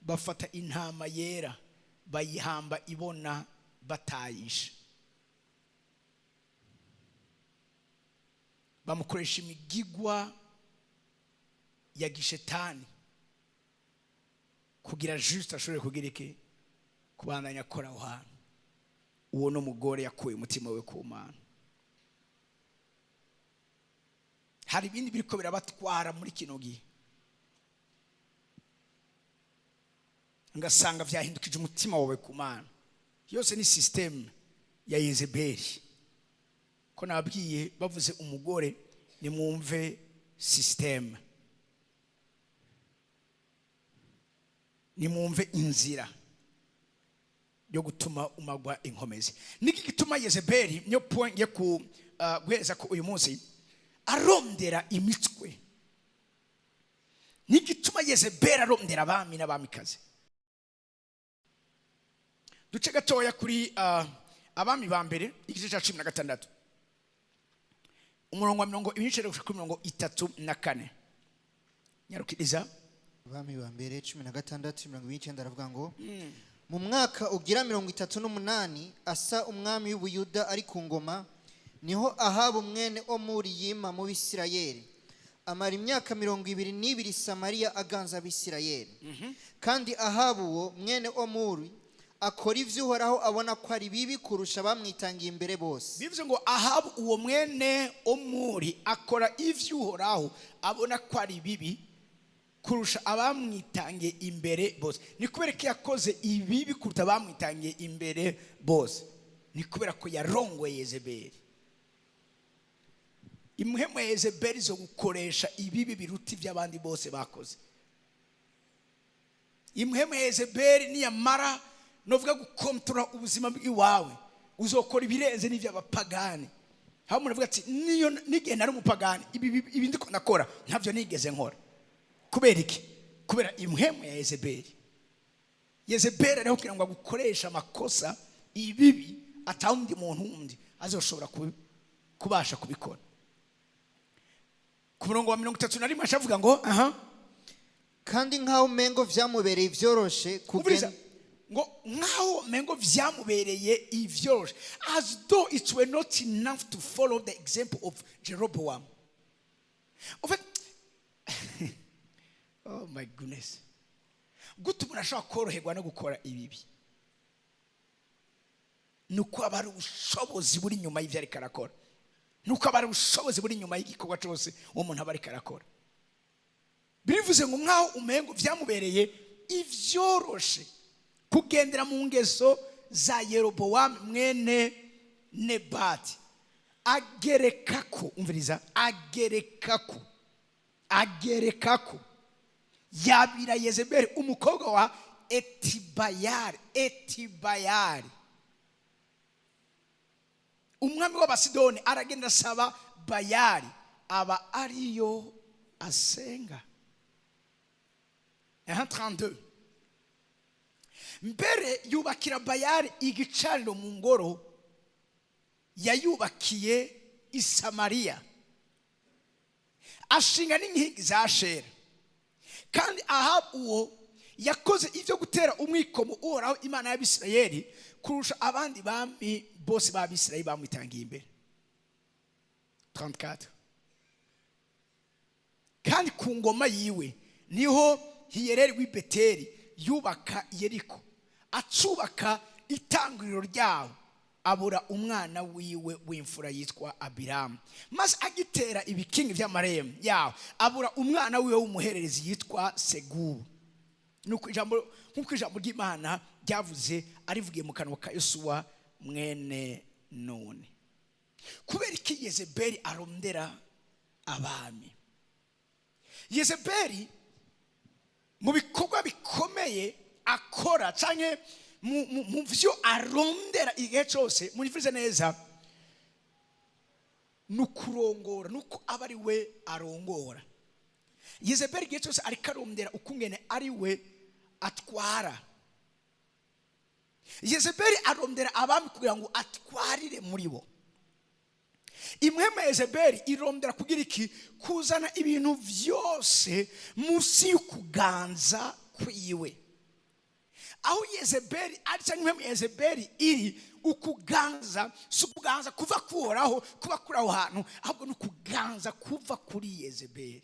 bafata intama yera bayihamba ibona batayishe, bamukoresha imigigwa ya gishetani kugira juste ashobore kugira iki, kubandanya akora aho hantu." Uwo n'umugore yakuye umutima we ku Mana. Hari ibindi biriko birabatwara muri kino gihe, ngasanga vyahindukije umutima wawe ku Mana. Yose ni système ya Yezebeli. Ko nababwiye, bavuze umugore nimwumve système, nimwumve inzira yo gutuma umagwa inkomezi. Niki gituma Yezebeli, niyo point ngiye ku guheza ko uyu munsi, arondera imitwe? Niki gituma Yezebeli arondera abami n'abamikazi? Duce gatoya kuri Abami ba Mbere, igice cya 16, umurongo wa 29 gushika kuri 34. Nyarukiriza. Abami ba Mbere 16, 29, aravuga ngo: Mu mwaka ugira 38 Asa umwami w'Ubuyuda ari ku ngoma, niho Ahabu mwene Omuri yima mu Bisirayeli, amara imyaka 22 Samariya aganza Abisirayeli. Kandi Ahabu uwo mwene Omuri akora ibyo Uhoraho abona ko ari bibi kurusha abamwitangiye imbere bose. Bivuze ngo Ahabu uwo mwene Omuri akora ivyo Uhoraho abona ko ari bibi kurusha abamwitangiye imbere bose. Ni kubera ko yakoze ibibi kuruta abamwitangiye imbere bose, ni kubera ko yarongoye Yezebeli. Impwemu ya Yezebeli zo gukoresha ibibi biruta iby'abandi bose bakoze. Impwemu ya Yezebeli niyamara novuga gukontorora ubuzima bw'iwawe, uzokora ibirenze n'iby'abapagani. Aho umuntu avuga ati: "Niyo n'igihe nari umupagani, ibi ndiko ndakora ntabyo nigeze nkora." Kubera iki? Kubera impwemu ya Yezebeli. Yezebeli ariho kugira ngo agukoreshe amakosa, ibibi atawundi muntu wundi azoshobora kubasha kubikora. Ku murongo wa 31 acavuga ngo aha: Kandi nk'aho umengo vyamubereye ivyoroshe Umviriza. kugenda Ngo nkaho mengo vyamubereye ivyoroshe, as though it were not enough to follow the example of Jeroboam. En fait, oh my goodness, gute umuntu ashobora koroherwa no gukora ibibi? Ni uko aba ari ubushobozi buri inyuma y'ibyo ariko arakora, ni uko aba ari ubushobozi buri inyuma y'igikorwa cyose uwo muntu aba ariko arakora. Birivuze ngo nkaho umengo vyamubereye ivyoroshe kugendera mu ngeso za Yerobowamu mwene Nebati, agerekako, umviriza, agerekako yabira Yezebeli umukobwa wa Etibayari. Etibayari. Umwami w'Abasidoni aragenda asaba Bayali, aba ariyo asenga. Aha 32: mbere yubakira Bayali igicaniro mu ngoro yayubakiye i Samariya, ashinga n'inkingi za Shera. Kandi Ahabu uwo yakoze ibyo gutera umwikomo Uhoraho Imana y'Abisirayeli kurusha abandi bami bose b'Abisirayeli bamwitangiye imbere. 34: kandi ku ngoma yiwe niho Hiyereri w'i Beteli yubaka Yeriko, acubaka itanguriro ryawo, abura umwana wiwe w'imfura yitwa Abiramu. Maze agitera ibikingi by'amarembo yawo, abura umwana wiwe w'umuhererezi yitwa Segubu. Nuko ijambo, nk'uko ijambo ry'Imana ryavuze arivugiye mu kanwa ka Yosuwa mwene Nuni. Kubera iki Yezebeli arondera abami? Yezebeli mu bikorwa bikomeye akora canke mu vyo arondera igihe cyose, munifuze neza, ni ukurongora, nuko aba ari we arongora. Yezebeli igihe cyose ariko arondera ukungene ari we atwara. Yezebeli arondera abami kugira ngo atwarire muri bo. Impwemu ya Yezebeli irondera kugira iki? Kuzana ibintu byose munsi y'ukuganza kwiwe. Aho Yezebeli ari cyangwa impwemu ya Yezebeli iri, ukuganza si ukuganza kuva kuhoraho kuba kuri aho hantu, ahubwo ni ukuganza kuva kuri Yezebeli.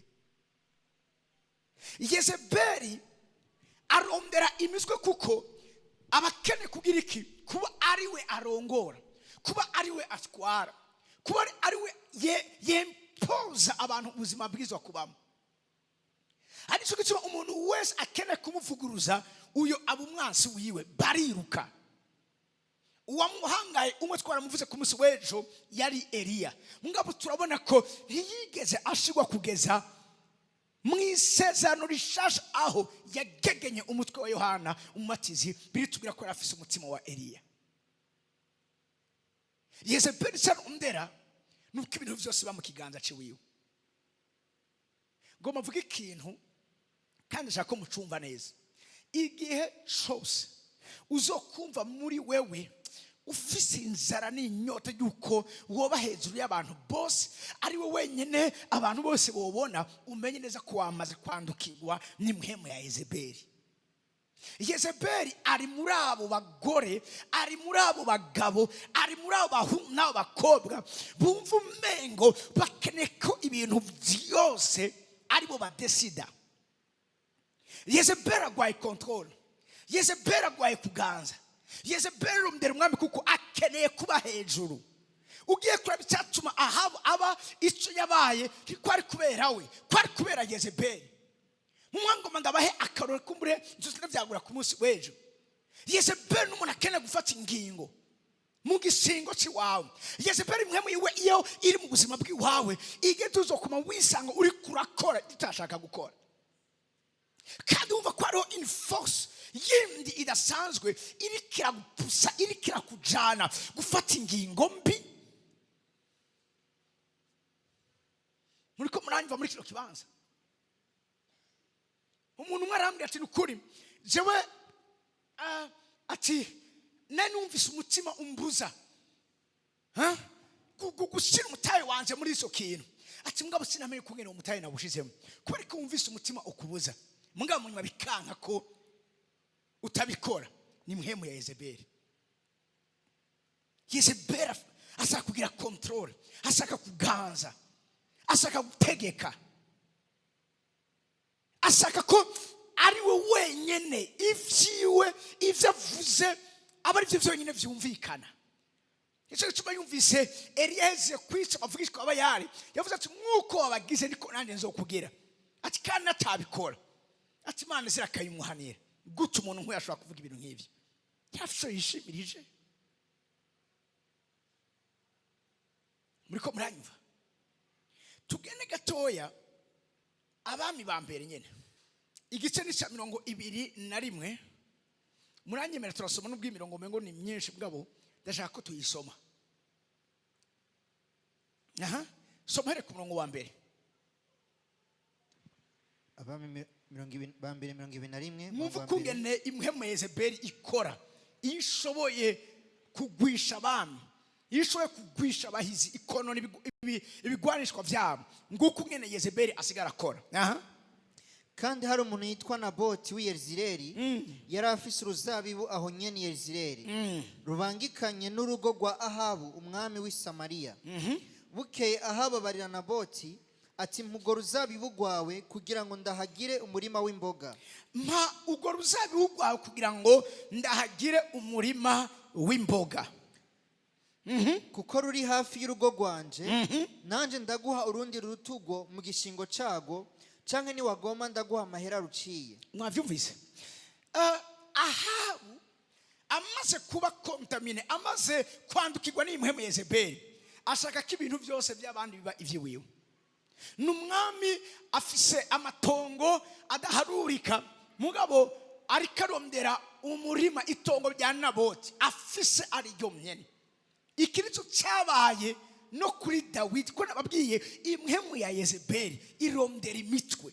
Yezebeli arondera imitwe kuko abakeneye kugira iki? Kuba ari we arongora, kuba ari we atwara, kuba ari we yempoza abantu ubuzima bwiza kubamo. Aricyo gituma umuntu wese akeneye kumuvuguruza, uyo aba umwansi wiwe, bariruka. Uwamuhangaye umwe twaramuvuze ku munsi w'ejo, yari Eliya. Mugabo turabona ko ntiyigeze ashigwa kugeza mu Isezerano Rishasha, aho yagegenye umutwe wa Yohana Umubatizi. Biritubwira ko yari afise umutima wa Eliya. Yezebeli icyo arondera nuko ibintu byose biba mu kiganza ciwiwe. Ngo muvuge ikintu kandi nshaka ko mucumva neza: igihe cyose uzokumva muri wewe ufise inzara n'inyota y'uko woba hejuru y'abantu bose, ari we wenyine abantu bose bobona, umenye neza ko wamaze kwandukirwa n'impwemu ya Yezebeli. Yezebeli ari muri abo bagore, ari muri abo bagabo, ari muri abo bahungu n'abo bakobwa bumva umengo bakeneye ko ibintu byose aribo badesida. Yezebeli agwaye contrôle, Yezebeli agwaye kuganza. Yezebeli arondera umwami kuko akeneye kuba hejuru. Ugiye kureba icyatuma Ahabu aba icyo yabaye, ko ari kubera we, ko ari kubera Yezebeli. Mu mwangoma ndabahe akarore kumbure nzozi byagura ku munsi w'ejo. Yezebeli n'umuntu akeneye gufata ingingo mu gisingo cy'iwawe. Yezebeli imwe iwe iyo iri mu buzima bw'iwawe, igihe tuzokuma wisanga uri kurakora utashaka gukora, kandi wumva ko hariho une force yindi idasanzwe iriko iragupusa, iriko irakujana gufata ingingo mbi. Muriko muranyumva muri kino kibanza? Umuntu umwe arambwira ati: "Ni ukuri jewe," ati, "nari numvise umutima umbuza gushyira umutahe wanje muri icyo kintu." Ati: "Mugabo sinamenye ukungene uwo mutahe nawushizemo." Kubera ko wumvise umutima ukubuza, mugabo munyuma bikanka ko utabikora, ni mpwemu ya Yezebeli. Yezebeli ashaka kugira contrôle, ashaka kuganza, ashaka gutegeka, ashaka ko ari we wenyine, ibyiwe, ibyo avuze aba ari byo byonyine byumvikana. Nicyo gituma yumvise Eliya yahejeje kwica abavugishwa aba yari yavuze ati: "Nk'uko wabagize niko nanjye nzokugira." Ati: "Kandi atabikora," ati, "Imana zirakayimuhanira." Gute umuntu nk'uyu ashobora kuvuga ibintu nk'ibyo? Yarafite yishimirije. Muri ko muranyumva? Tugende gatoya, Abami ba Mbere nyine, igice ni cya 21. Muranyemera turasoma, n'ubwo imirongo ngo ni myinshi, mugabo ndashaka ko tuyisoma. Aha, soma here ku murongo wa mbere. Abami 20 ba mbere 21, Mwumva umurongo wa mbere. ukungene impwemu ya Yezebeli ikora. Iyo ishoboye kugwisha abami, iyo ishoboye kugwisha abahizi, ikonona ibigwanishwa byabo. Nguko ungene Yezebeli asigara akora. Aha. Kandi hari umuntu yitwa Naboti w'i Yezireli, yari afise uruzabibu aho nyene i Yezireli, rubangikanye n'urugo rwa Ahabu umwami w'i Samariya. Bukeye Ahabu abarira Naboti ati: "Mpa urwo ruzabibu rwawe kugira ngo ndahagire umurima w'imboga." Mpa urwo ruzabibu rwawe kugira ngo ndahagire umurima w'imboga. Kuko ruri hafi y'urugo rwanje, nanje ndaguha urundi rutugo mu gishingo cago, canke niwagomba ndaguha amahera ruciye. Mwabyumvise? Ahabu amaze kuba contaminé, amaze kwandukirwa n'impwemu ya Yezebeli, ashaka ko ibintu byose by'abandi biba iby'iwiwe. Ni umwami afise amatongo adaharurika, mugabo ariko arondera umurima, itongo rya Naboti afise ariryo nyene. Iki nicyo cyabaye no kuri Dawidi, ko nababwiye impwemu ya Yezebeli irondera imitwe.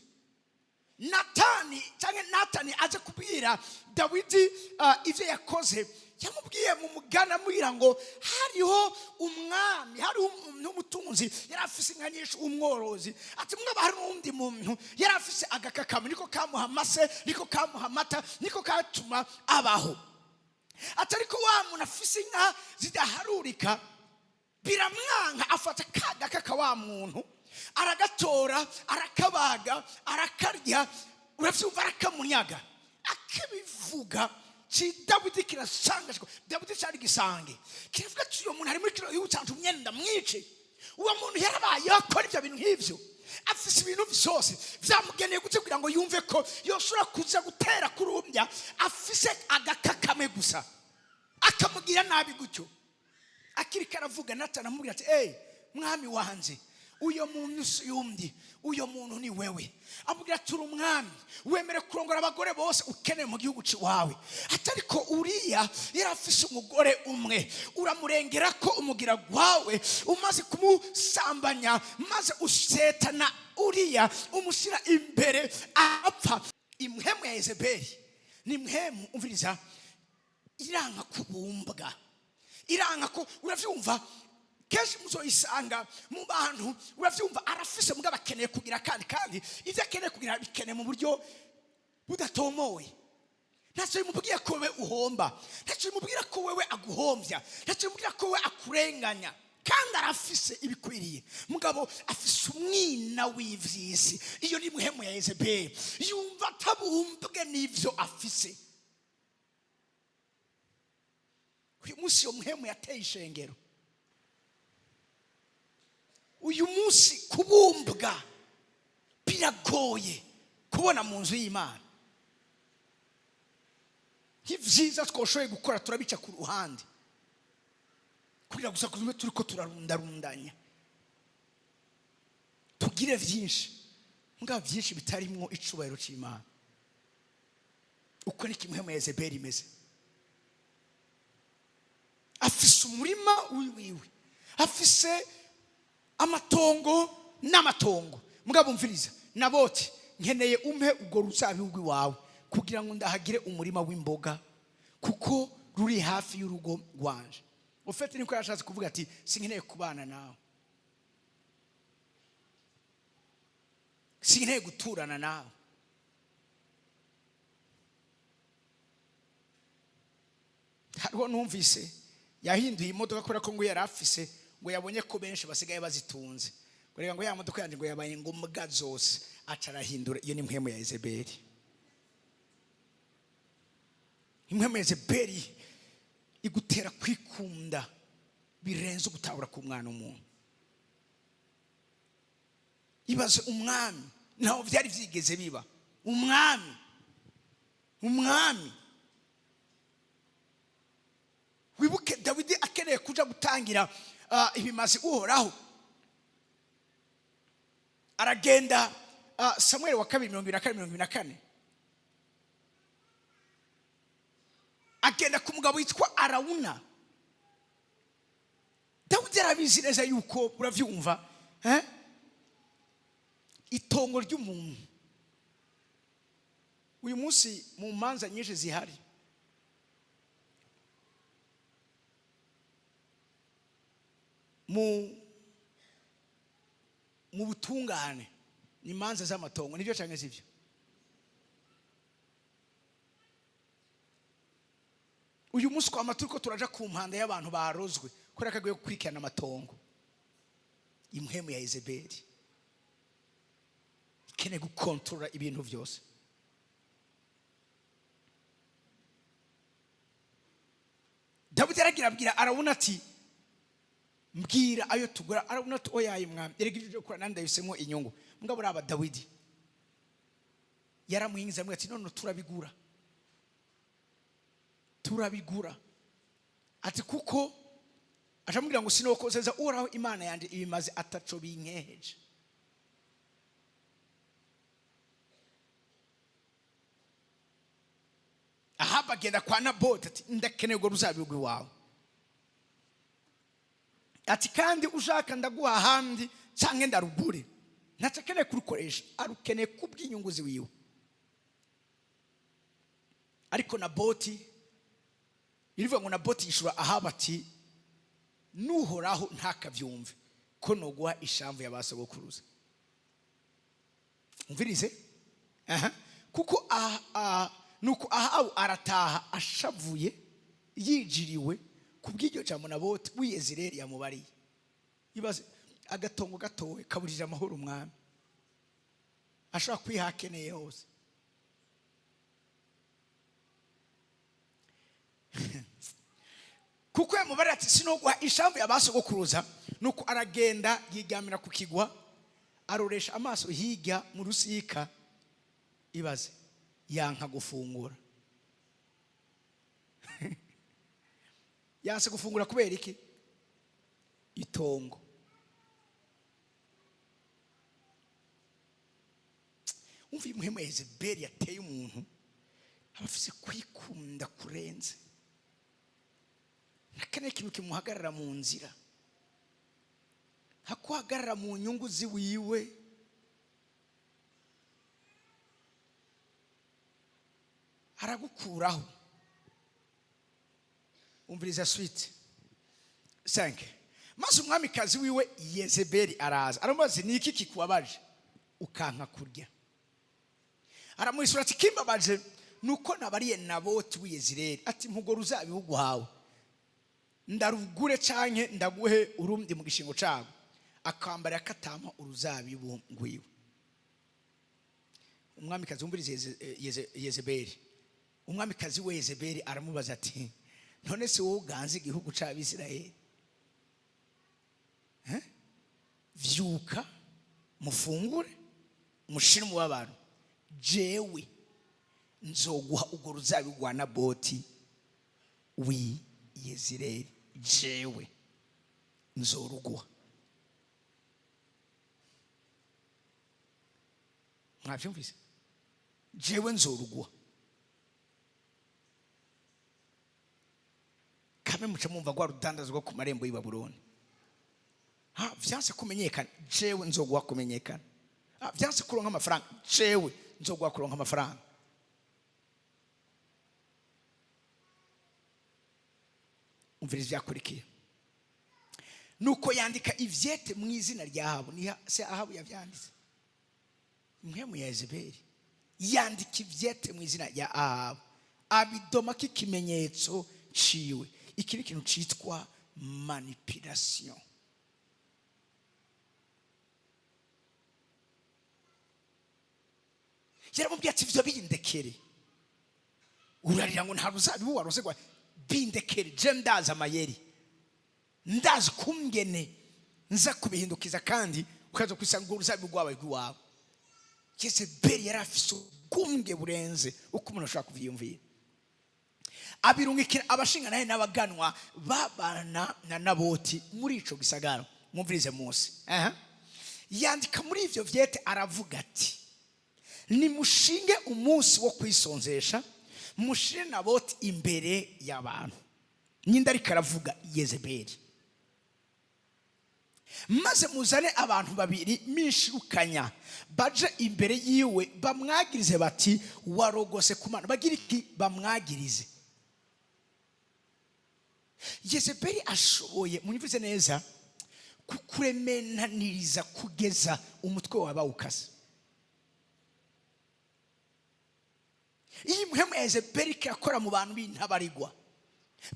Natani cyangwa Natani aje kubwira Dawidi ibyo yakoze, yamubwiye mu mugani, amubwira ngo hariho umwami, hariho umuntu w'umutunzi yari afise inka nyinshi, umworozi. Ati mwaba hari n'undi muntu yari afise agakakama, niko kamuha amase, niko kamuha amata, niko katuma abaho. Ati ariko wa muntu afise inka zidaharurika biramwanka, afata ka gakaka wa muntu, aragatora, arakabaga, arakarya, uravyumva, arakamunyaga. Akibivuga ci Dawidi kirasangashwa. Dawidi cyari gisange, kiravuga ati: "Uyo muntu ari muri kino gihugu canje, umwenda mwice. Uwo muntu yarabaye akora ibyo bintu nk'ivyo, afise ibintu vyose vyamugeneye gute kugira ngo yumve ko yoshobora kuza gutera kurumbya afise agakakame gusa, akamugira nabi gutyo?" Akiriko aravuga, Natani amubwira ati: "Eyi mwami wanje, uyo muntu si yundi, uyo muntu ni wewe." Amubwira ati: "Uri umwami, wemere kurongora abagore bose ukeneye mu gihugu ciwawe." Ati ariko uriya yari afise umugore umwe, uramurengera ko umugira gwawe, umaze kumusambanya maze usetana uriya, umushyira imbere apfa. Impwemu ya Yezebeli ni impwemu, umviriza, iranga kubumbwa, iranga ko, uravyumva, kenshi muzoyisanga mu bantu, uravyumva, arafise mugabo akeneye kugira kandi ivyo akeneye kugira bikeneye mu buryo budatomowe. Ntacyo bimubwiye ko wewe uhomba, ntacyo bimubwira ko wewe aguhombya, ntacyo bimubwira ko wewe akurenganya, kandi arafise ibikwiriye, mugabo afise umwina w'ivyisi. Iyo ni mpwemu ya Yezebeli, yumva atabumbwe n'ivyo afise. Uyu munsi iyo mpwemu yateye ishengero. Uyu munsi kubumbwa biragoye kubona mu nzu y'Imana. Nk'ivyiza twashoboye gukora turabica ku ruhande kugira gusa kuzume turiko turarundarundanya tugire vyinshi, mugabo vyinshi bitarimwo icubahiro c'Imana. Uko ni kimwe mu Yezebeli imeze. Afise umurima wiwiwe, afise amatongo n'amatongo, mugabo umviriza, Naboti, nkeneye umpe ubwo ruzabibu rw'iwawe kugira ngo ndahagire umurima w'imboga, kuko ruri hafi y'urugo rwanje. Ufite niko yashatse kuvuga ati: "Sinkeneye kubana nawe, sinkeneye guturana nawe." Hariho numvise yahinduye imodoka kubera ko ngo yari afise, ngo yabonye ko benshi basigaye bazitunze, ngo reka ngo ya modoka yanjye ngo yabaye ngombwa zose, aca arahindura. Iyo ni mpwemu ya Yezebeli. Impwemu ya Yezebeli igutera kwikunda birenze ugutahura k'umwana w'umuntu. Ibaze umwami, ntaho byari byigeze biba, umwami. Wibuke Dawidi akeneye kuja gutangira ibimazi Uhoraho, aragenda. Samuel wa kabiri 24, 24, agenda ku mugabo witwa Arawuna. Dawidi Yarabizi neza yuko uravyumva, eh? Itongo ry'umuntu uyu munsi, mu manza nyinshi zihari, mu butungane, ni imanza z'amatongo. Nibyo cyangwa sibyo? Uyu munsi twama turiko turaja ku mpanda y'abantu barozwe kubera ko agiye gukurikirana amatongo. Impwemu ya Yezebeli ikeneye gukontorora ibintu byose. Dawidi yaragira abwira Arawuna ati: "Mbwira ayo tugura." Arawuna ati: "Oyaye mwami, erega ibyo gukora nandi ndabisemwo inyungu." Mugabo uraba Dawidi yaramuhinze, amubwira ati: "None turabigura, turabigura." Ati kuko acamubwira ngo: "Sinokozeza Uhoraho Imana yanjye ibimaze ataco binkeheje." Ahabu agenda kwa Naboti ati: "Ndakeneye urwo ruzabibu iwawe." Ati: "Kandi ushaka ndaguha ahandi cyangwa ndarugure." Ntacyo akeneye kurukoresha, arukeneye kubw'inyungu ziwiwe. Ariko Naboti, irivuga ngo Naboti yishura Ahabu ati: "Nuhoraho ntakabyumve ko noguha ishamvu ya ba sogokuruza." Umvirize aha, kuko nuko Ahabu arataha ashavuye, yijiriwe kubw'iryo jambo Naboti w'Iyezireli yamubariye. Ibaze, agatongo gatowe kaburije amahoro umwami ashobora kwiha akeneye hose. Kuko yamubariye ati: "Sinoguha ishamvu ya ba sogokuruza." Nuko aragenda yigamira ku kigwa, aroresha amaso hirya mu rusika. Ibaze, yanka gufungura, yanse gufungura kubera iki? Itongo. Umva, iyi muhemu ya Yezebeli yateye umuntu, aba afise kwikunda kurenze, ntakeneye ikintu kimuhagarara mu nzira, hakuhagarara mu nyungu ziwiwe. Aragukuraho. Umviriza suite 5. Maze umwamikazi wiwe Yezebeli araza, aramubaza: "Ni iki kikubabaje ukanka kurya?" Aramwisura ati: "Kimbabaje nuko nabariye Naboti w'Iyezireli ati: 'Mpugo ruzabihugu hawe ndarugure canke ndaguhe urundi mu gishingo cago,' akambara katampa uruzabibu ngwiwe." Umwamikazi, wumvirize, Yezebeli, umwamikazi we Yezebeli aramubaza ati: "None se wowe uganze igihugu c'Abisirayeli? Eh? Vyuka mufungure, mushire umubabaro, jewe nzoguha urwo ruzabibu rwa Naboti w'Iyezireli, jewe nzoruguha." Mwavyumvise? Jewe nzoruguha. Kame muca mumva rwa rudandazwa ku marembo y'i Babuloni. Ha, vyanse kumenyekana, jewe nzoguha kumenyekana. Ha, vyanse kuronka amafaranga, jewe nzoguha kuronka amafaranga. Umviriza ivyakurikiye. Nuko yandika ivyete mu izina rya Ahabu. Ni se Ahabu yavyanditse. Impwemu ya Yezebeli yandika ivyete mu izina rya Ahabu, abidomako ikimenyetso ciwe. Iki ni ikintu citwa manipulation. Yaramubwiye ati: "Ivyo bindekere, urarira ngo nta ruzabibu warose gwa, bindekere, je ndazi amayeri, ndazi kungene nza kubihindukiza, kandi ukaza kwisanga urwo ruzabibu rwabaye rw'iwawe." Yezebeli yari afise ubwunge burenze uko umuntu ashobora kuvyiyumvira. Abirungikira abashingantahe n'abaganwa babana na Naboti muri ico gisagara. Mwumvirize munsi. Aha. Yandika muri ivyo vyete, aravuga ati: "Nimushinge umunsi wo kwisonzesha, mushire Naboti imbere y'abantu." Nyinda ariko aravuga Yezebeli. Maze muzane abantu babiri minshirukanya, baje imbere yiwe, bamwagirize bati: 'Warogose ku Mana.' Bagira iki? Bamwagirize. Yezebeli ashoboye, munyumvise neza, kukuremenaniriza kugeza umutwe wawe bawukase. Iyi mpwemu ya Yezebeli irakora mu bantu b'intabarigwa,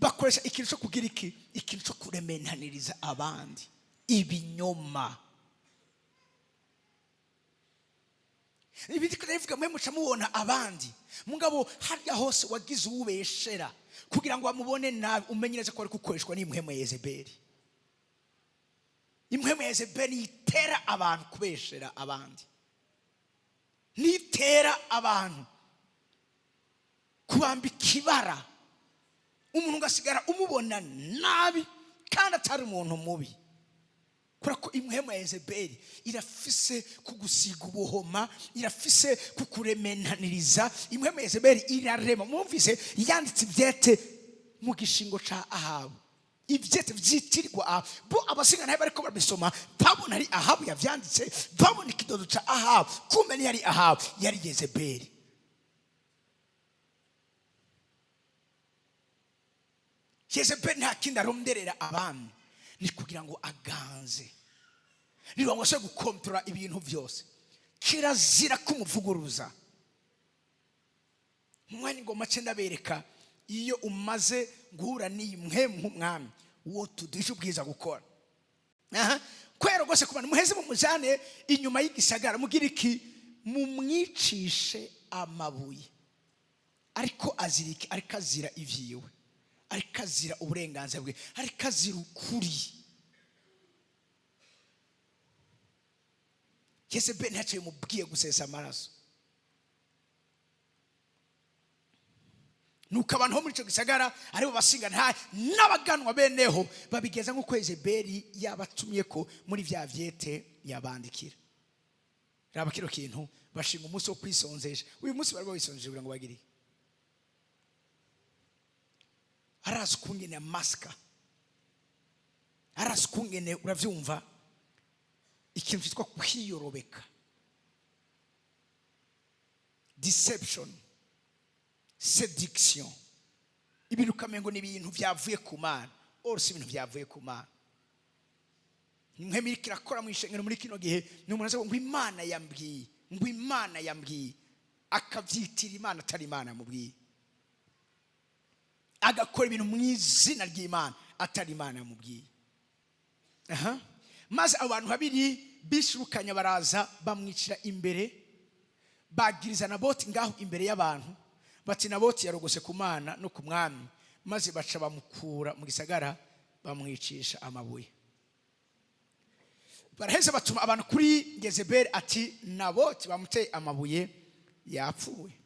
bakoresha ikintu cyo kugira iki? Ikintu cyo kuremenaniriza abandi ibinyoma. Ibi ndiko ndabivuga, mwe muca mubona abandi, mugabo harya hose wagize uwubeshera kugira ngo bamubone nabi, umenye neza ko ari gukoreshwa n'impwemu ya Yezebeli. Impwemu ya Yezebeli itera abantu kubeshera abandi, nitera abantu kubambika ibara, umuntu ugasigara umubona nabi kandi atari umuntu mubi, kubera ko impwemu ya Yezebeli irafise kugusiga ubuhoma, irafise kukuremenaniriza. Impwemu ya Yezebeli irarema. Mwumvise yanditse ibyete mu gishingo ca Ahabu, ibyete byitirirwa Ahabu. Bo abasinga nawe bariko barabisoma, babona ari Ahabu yavyanditse, babona ikidodo ca Ahabu, kumbe ntiyari Ahabu, yari Yezebeli. Yezebeli nta kindi aronderera abami, ni kugira ngo aganze, ni ngo ashobore gukontorora ibintu byose. Kirazira kumuvuguruza. Mu mwanya ngoma ce ndabereka, iyo umaze guhura n'iyi mpwemu nk'umwami, uwo tuduje ubwiza gukora aha kwera rwose ku bantu, muheze mumujane inyuma y'igisagara, mugira iki? Mumwicishe amabuye. Ariko azira iki? Ariko azira ivyiwe, ariko azira uburenganzira bwe, ariko azira ukuri. Yezebeli ntacyo yamubwiye gusesa amaraso. Nuko abantu bo muri icyo gisagara, aribo basinga nta n'abaganwa beneho, babigeza nk'uko Yezebeli yabatumye ko muri vya vyete yabandikira. Raba kino kintu, bashinga umunsi wo kwisonzesha. Uyu munsi bari bawisonzesha kugira ngo bagire iki? Arazi ukungene amasika, arazi ukungene, uravyumva, ikintu cyitwa kwiyorobeka, deception, seduction, ibintu ukamengo ni ibintu byavuye ku Mana, or si ibintu byavuye ku Mana. Nk'imwe iriko irakora mu ishengero muri kino gihe, ni umuntu aza ngo Imana yambwiye, ngo Imana yambwiye, akabyitira Imana atari Imana yamubwiye, agakora ibintu mu izina ry'Imana atari Imana yamubwiye. Aha. Maze abo bantu babiri bishurukanya baraza, bamwicira imbere, bagiriza Naboti ngaho imbere y'abantu, bati: 'Naboti yarogose ku Mana no ku mwami.' Maze baca bamukura mu gisagara, bamwicisha amabuye. Baraheza batuma abantu kuri Yezebeli ati: 'Naboti bamuteye amabuye, yapfuye.'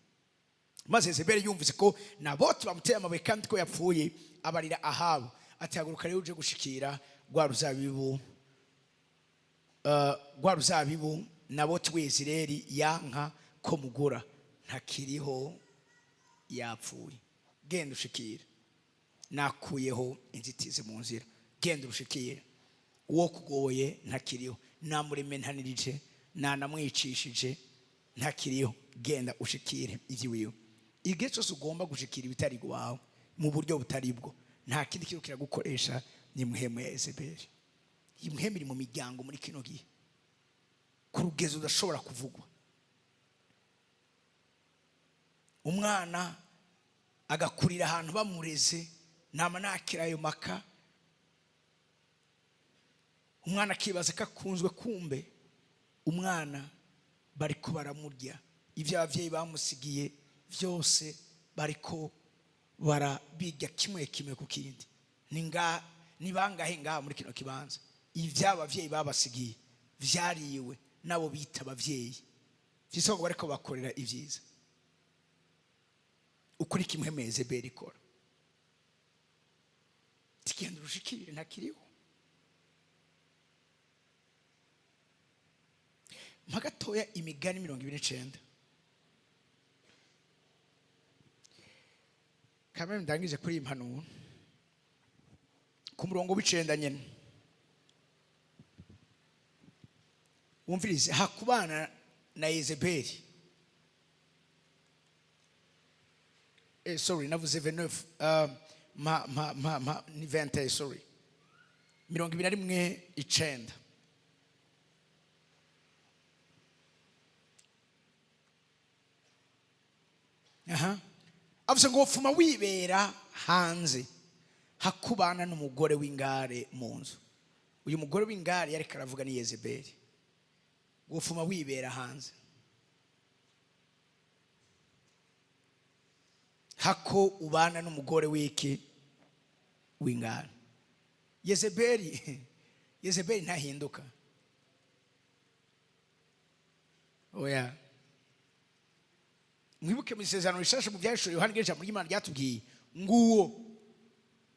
Maze Yezebeli yumvise ko Naboti bamuteye amabuye kandi ko yapfuye, abarira Ahabu ati: 'Haguruka rero uje gushikira rwa ruzabibu, rwa ruzabibu Naboti w'Yezereli yanka ko mugura, ntakiriho, yapfuye. Genda ushikira, nakuyeho inzitizi mu nzira. Genda urushikire, uwo kugoye ntakiriho, namurementanirije, nanamwicishije, ntakiriho. Genda ushikire iby'iwiwe.' Igihe cyose ugomba gushikira ibitari iwawe mu buryo butari bwo, nta kindi kintu kiragukoresha, ni mpwemu ya Yezebeli. Iyi mpwemu iri mu miryango muri kino gihe ku rugezo udashobora kuvugwa. Umwana agakurira ahantu bamureze, nama nakira ayo maka, umwana akibaza ko akunzwe, kumbe umwana bariko baramurya ibyo ababyeyi bamusigiye byose, bariko barabirya kimwe kimwe ku kindi. Ni nga ni bangahe ngaha muri kino kibanza ibyo ababyeyi babasigiye vyariwe nabo bita ababyeyi, vyitwa ngo bariko bakorera ibyiza? Ukuri kimwe Yezebeli ikora, tigenda urushikire, ntakiriho. Mpa gatoya Imigani 29, kamwe ndangije kuri iyi mpanuro, ku murongo w'icenda nyene. Wumvirize, hakubana na Yezebeli, sorry, navuze 29, ma ma ma ma ni 20, sorry, 21:9. Aha avuze ngo fuma wibera hanze hakubana n'umugore w'ingare mu nzu. Uyu mugore w'ingare yariko aravuga ni Yezebeli. Wofuma wibera hanze hako ubana n'umugore w'iki? W'ingare. Yezebeli, Yezebeli ntahinduka, oya. Mwibuke mu Isezerano Rishasha, mu Byahishuriwe Yohani, ijambo ry'Imana ryatubwiye nguwo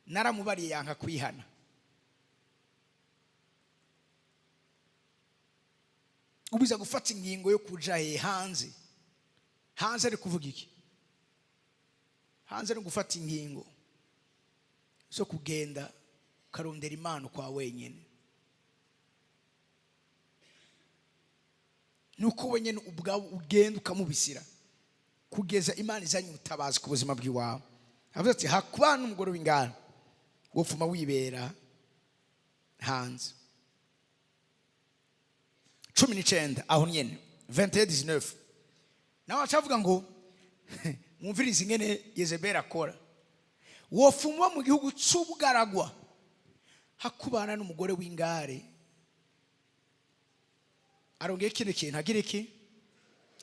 naramubariye yanka kwihana. Ubiza gufata ingingo yo kuja he? Hanze. Hanze ari kuvuga iki? Hanze ni gufata ingingo zo kugenda ukarondera Imana kwa wenyine, nuko wenyine ubwawe ugenda ukamubisira kugeza Imana izanye ubutabazi ku buzima bw'iwawe. Avuze ati hakubana n'umugore w'ingara, wofuma wibera hanze. 19 aho nyene, 21:19, nawe acavuga ngo mwumvirize ingene Yezebeli akora: wofuma mu gihugu c'ubugaragwa hakubana n'umugore w'ingare. Arongeye ikindi kintu, agira iki?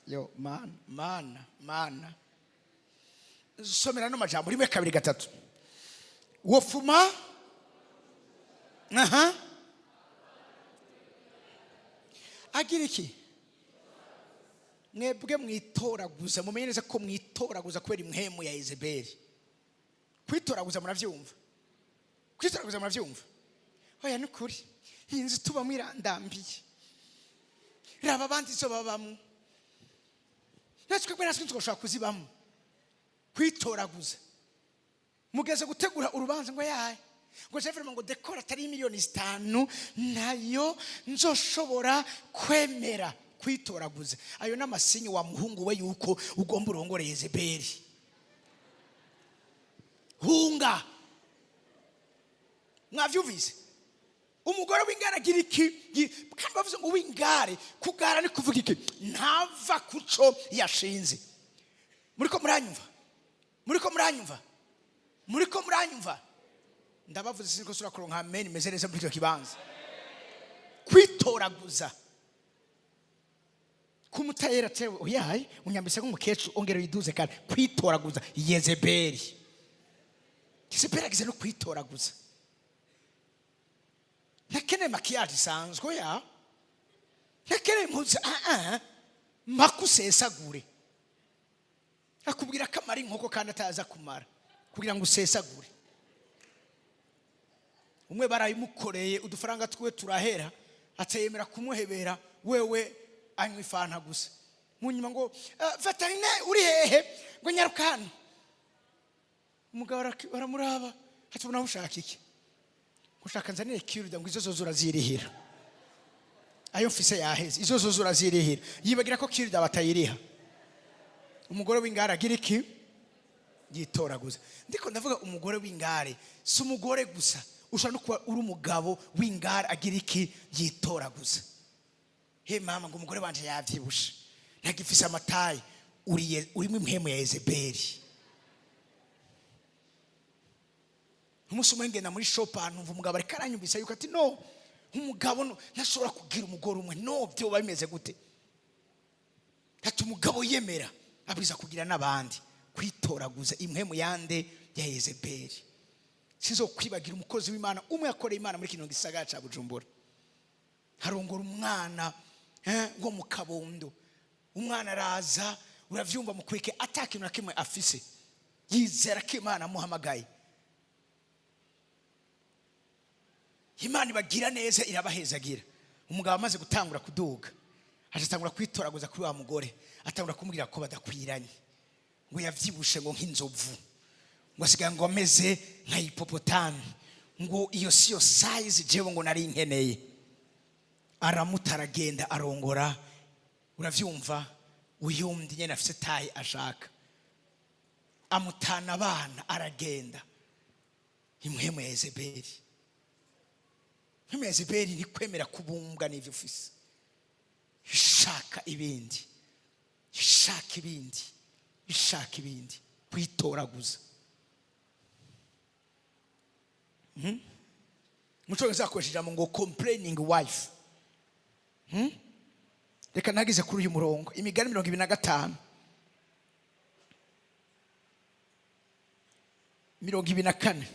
Yo mana, mana, mana! Somera no majambo, rimwe, kabiri, gatatu. Wofuma aha agira iki? Mwebwe mwitoraguza, mumenye neza ko mwitoraguza kubera impwemu ya Yezebeli. Kwitoraguza muravyumva? Kwitoraguza muravyumva? Oya, ni ukuri, iyi nzu tubamo irandambiye. Raba abandi izo babamo, natwe tugashobora kuzibamo. Kwitoraguza, mugeze gutegura urubanza ngo yaye, ngo je vraiment, ngo décor atari miliyoni 5 nayo nzoshobora kwemera. Kwitoraguza, ayo n'amasinyi wa muhungu we yuko ugomba urongore Yezebeli. Hunga! Mwavyumvise? Umugore w'ingare agira iki? Kandi bavuze ngo w'ingare, kugara ni kuvuga iki? Ntava kuco yashinze. Muriko muranyumva? Muriko muranyumva? Muriko muranyumva? Ndabavuze, siniko sura kuronka amen imeze neza muri icyo kibanza. Kwitoraguza kumutayera tewe, oyaye, unyambise nk'umukecuru, ongera uyiduze. Kandi kwitoraguza, Yezebeli, Yezebeli agize no kwitoraguza. Ntakeneye maquillage isanzwe ya, ntakeneye impuzu, ah ah, mpaka usesagure. Akubwira ko amara inkoko kandi ataza kumara kugira ngo usesagure. Umwe barayimukoreye, udufaranga twiwe turahera, atayemera kumuhebera, wewe anywa ifanta gusa. Mu nyuma ngo "Vétérinaire uri hehe?" Ngo nyaruka hano. Umugabo aramuraba ati ubona ushaka iki? Ushaka nzanire kirida? Ngo izo zozo urazirihira, ayo mfise yaheze, izo zozo urazirihira. Yibagira ko kirida batayiriha. Umugore w'ingare agira iki? Yitoraguza. Ndiko ndavuga umugore w'ingare, si umugore gusa, ushobora no kuba uri umugabo w'ingare. Agira iki? Yitoraguza. He mama, ngo umugore wanje yavyibushe, ntagifise ama taille. Uriye urimo impwemu ya Yezebeli. Umunsi umwe ngenda muri shop ahantu, numva umugabo ariko aranyumvisa yuko ati no, umugabo no, ntashobora kugira umugore umwe, no byoba bimeze gute? Ati umugabo yemera abwiza kugira n'abandi. Kwitoraguza, impwemu yande? Ya Yezebeli. Sizokwibagira umukozi w'Imana umwe yakoreye Imana muri kino gisagara ca Bujumbura, harongora umwana wo mu kabondo. Umwana araza, uravyumva, mukwike ata kintu na kimwe afise, yizera ko Imana amuhamagaye. Imana ibagira neza, irabahezagira. Umugabo amaze gutangura kuduga, aca kwitoraguza kuri wa mugore, atangura kumubwira ko badakwiranye, ngo yavyibushe ngo nk'inzovu, ngo asigaye ngo ameze nka hippopotame, ngo iyo siyo size jewe ngo nari nkeneye. Aramuta, aragenda, arongora, uravyumva, uyundi nyene afise taille ashaka, amutana abana, aragenda. Impwemu ya Yezebeli, impwemu ya Yezebeli ntikwemera kubumbwa n'ivyo ufise. Ishaka ibindi, ishaka ibindi, ishaka ibindi, kwitoraguza. Mu cyongereza hakoresha ijambo ngo complaining wife. Reka ntagize kuri uyu murongo, Imigani 25, 24.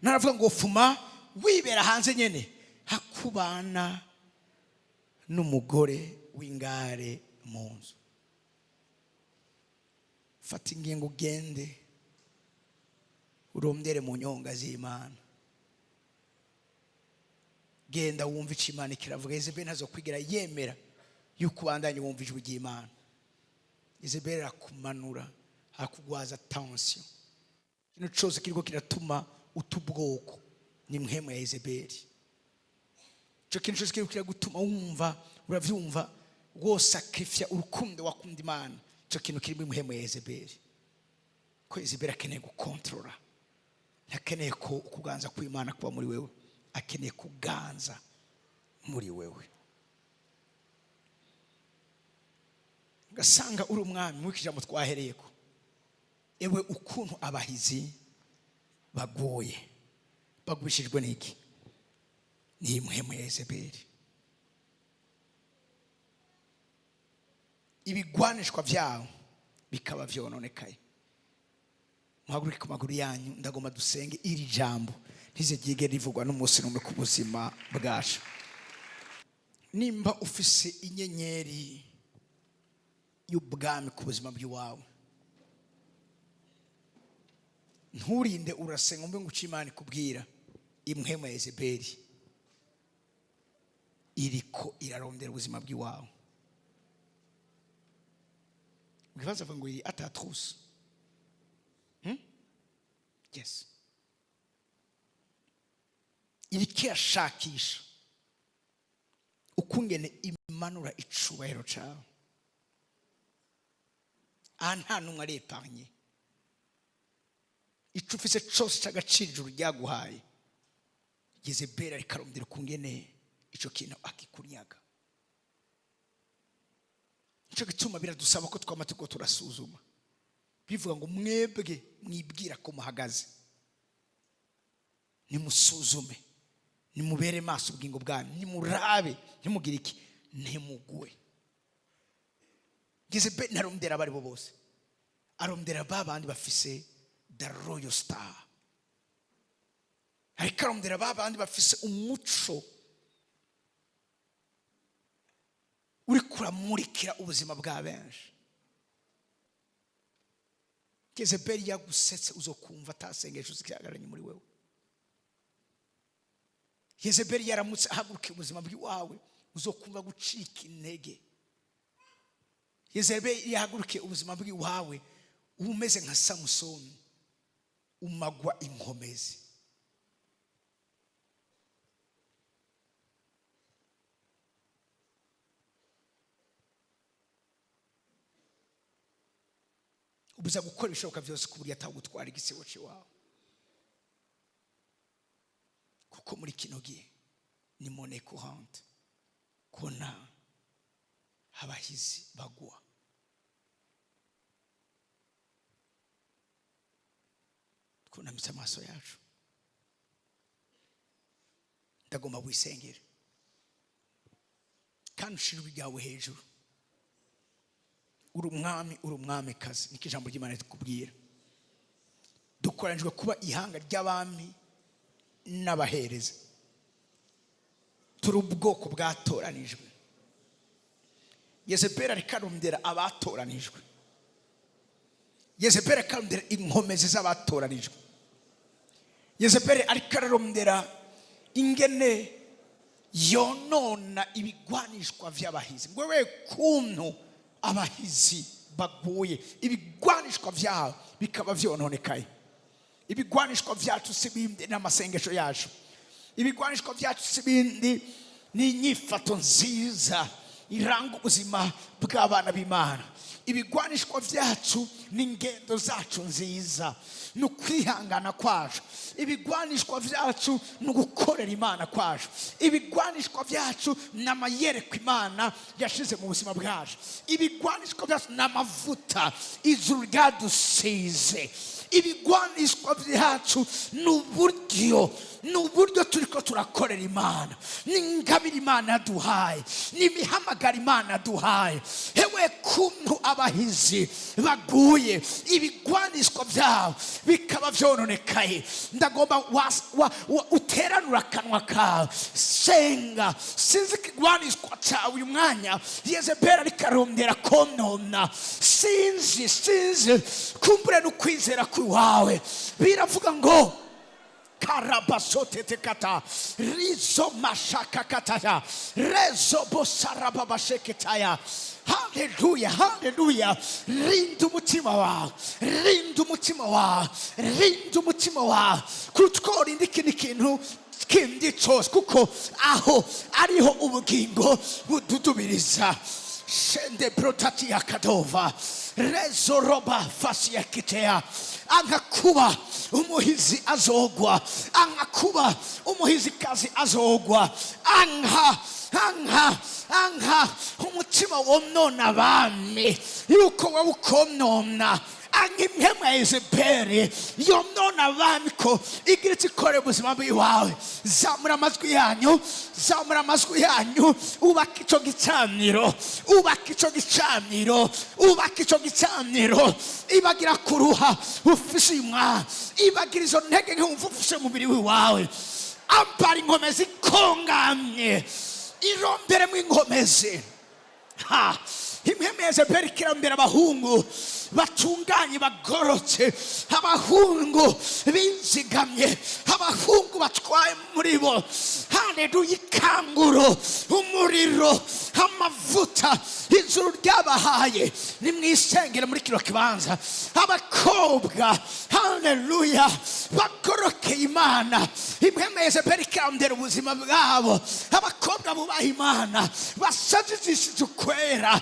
Naravuga ngo fuma wibera hanze nyene, hakubana n'umugore w'ingare mu nzu. Fata ingingo, ugende urondere mu nyonga z'Imana. Genda wumve icyo Imana ikiravuga. Yezebeli ntazokwigira yemera yuko ubandanye wumva ijwi ry'Imana. Yezebeli arakumanura, akugwaza tension. Ikintu cyose kiriko kiratuma uta ubwoko ni mpwemu ya Yezebeli. Icyo kintu cyose kiriko kiragutuma wumva, uravyumva, wosakrifya urukundo wakunda Imana, icyo kintu kirimo impwemu ya Yezebeli. Ko Yezebeli akeneye gukontorora, ntakeneye ko ukuganza kw'Imana kuba muri wewe, akeneye kuganza muri wewe. Ugasanga uri umwami. Muri ijambo twahereyeko, ewe ukuntu abahizi bagoye, bagwishijwe n'iki? Ni impwemu ya Yezebeli. Ibigwanishwa byabo bikaba vyononekaye. Muhaguruke ku maguru yanyu, ndagomba dusenge. Iri jambo ntize ryige rivugwa n'umunsi n'umwe ku buzima bwacu. Nimba ufise inyenyeri y'ubwami ku buzima bw'iwawe, nturinde urasenga umve ngo uce Imana ikubwira. Impwemu ya Yezebeli iriko irarondera ubuzima bw'iwawe. Mu avuga ngo iri à ta trousse. Yes, iriko irashakisha ukungene imanura icubahiro cawe. Aha nta n'umwe ari épargné. Ico ufise cose c'agaciro ijuru ryaguhaye, Yezebeli ariko arondera ukungene ico kintu akikunyaga. Nico gituma biradusaba ko twama turiko turasuzuma. Bivuga ngo mwebwe mwibwira ko muhagaze, nimusuzume, nimubere maso ubugingo bwanyu, nimurabe ntimugire iki, ntimugwe. Yezebeli ntarondera abo ari bo bose, arondera ba bandi bafise the royal star, ariko arondera ba bandi bafise umuco uri kuramurikira ubuzima bwa benshi. Yezebeli yagusetse, uzokumva atasengesho zihagararanye muri wewe. Yezebeli yaramutse ahagurukiye ubuzima bw'iwawe, uzokumva gucika intege. Yezebeli yahagurukiye ubuzima bw'iwawe, uba umeze nka Samusoni, umagwa inkomezi. Ubuza gukora ibishoboka byose ku buryo atagutwara igisibo cy'iwawe, kuko muri kino gihe ni monnaie courante kubona abahizi bagwa. Twunamitse amaso yacu, ndagomba wisengere kandi ushire ijwi ryawe hejuru. Uri umwami, uri umwamikazi, niko ijambo ry'Imana rikubwira. Dukoranijwe kuba ihanga ry'abami n'abahereza, turi ubwoko bwatoranijwe. Yezebeli ariko arondera abatoranijwe. Yezebeli ariko arondera inkomezi z'abatoranijwe. Yezebeli ariko ararondera ingene yonona ibigwanishwa vy'abahizi. Ngo we kuntu abahizi baguye, ibigwanishwa vyabo bikaba vyononekaye. Ibigwanishwa byacu si bindi, n'amasengesho yacu. Ibigwanishwa byacu si bindi, ni inyifato nziza iranga ubuzima bw'abana b'Imana. Ibigwanishwa byacu ni ingendo zacu nziza, ni ukwihangana kwacu. Ibigwanishwa byacu ni ugukorera Imana kwacu. Ibigwanishwa byacu ni amayerekwa Imana yashize mu buzima bwacu. Ibigwanishwa byacu ni amavuta ijuru ryadusize. Ibigwanishwa byacu ni uburyo turi ko turakorera Imana, ni ingabire Imana yaduhaye, ni imihamagaro Imana yaduhaye. Hewe, kuntu abahizi baguye, ibigwanishwa byabo bikaba byononekaye! Ndagomba uteranura akanwa kawe, senga. Sinzi ikigwanishwa cyawe uyu mwanya Yezebeli ariko arondera konona. Sinzi, kumbure n'ukwizera kw'iwawe. Biravuga ngo karabasotetekata rizo mashakakataya rezo bosarababasheketaya. Haleluya, haleluya! Rinda umutima wawe, rinda umutima wawe, rinda umutima wawe kuko rinda ikindi kintu kindi cyose, kuko aho ariho ubugingo bududubiriza. Shende protati ya kadova rezo roba fasi ya kitea. Anka kuba umuhizi azogwa, anka kuba umuhizikazi azogwa. Anka, anka, anka umutima wonona abami yuko wowe ukonona. Anka impemu ya Yezebeli yonona abami ko igira icyo ikorera ubuzima bw'iwawe. Zamura amajwi yanyu, zamura amajwi yanyu. Ubaka icyo gicaniro, ubaka icyo gicaniro, ubaka icyo gicaniro. Ibagira kuruha ufise uyu mwanya, ibagira izo ntege nke wumva ufise umubiri w'iwawe. Ambara inkomezi ikongamye, ironderemo inkomezi. Ha, impemu ya Yezebeli ikirambera abahungu batunganye, bagorotse, abahungu bizigamye, abahungu batwaye muri bo. Haleluya! Ikanguro, umuriro, amavuta ijuru ryabahaye. Nimwisengere muri kino kibanza, abakobwa, haleluya, bagorokeye Imana. Impemu ya Yezebeli ikirambera ubuzima bwabo. Abakobwa bubaha Imana, basajijishije ukwera,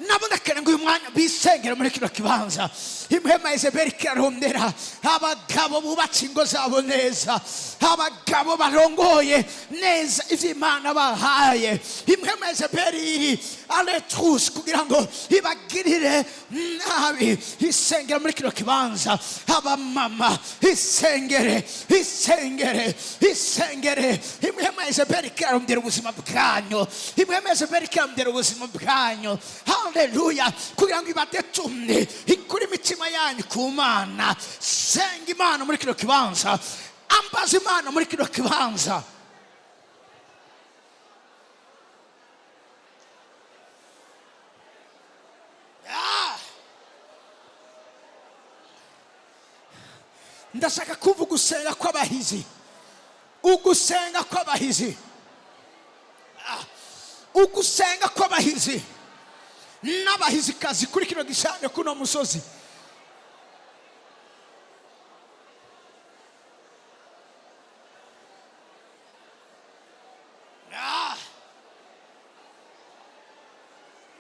nabona ngo uyu mwanya bisengera muri kino kibanza. Impemu ya Yezebeli ikirarondera abagabo bubatse ingo zabo neza, abagabo barongoye neza ivyo Imana bahaye. Impemu ya Yezebeli iri aletrusi kugira ngo ibagirire nabi. Isengera muri kino kibanza, abamama, isengere, isengere, isengere. Impemu ya Yezebeli ikirarondera ubuzima bwanyu, impemu ya Yezebeli ikirarondera ubuzima bwanyu, haleluya, kugira ngo ibadetumye, ikure imitima yanyu ku Mana. Senga Imana muri kino kibanza, ambaza Imana muri kino kibanza. Ah! Ndashaka kuvuga ugusenga kw'abahizi, ugusenga kw'abahizi. Ah! Ugusenga kw'abahizi n'abahizikazi kuri kino gishanga, kuno musozi. Ah!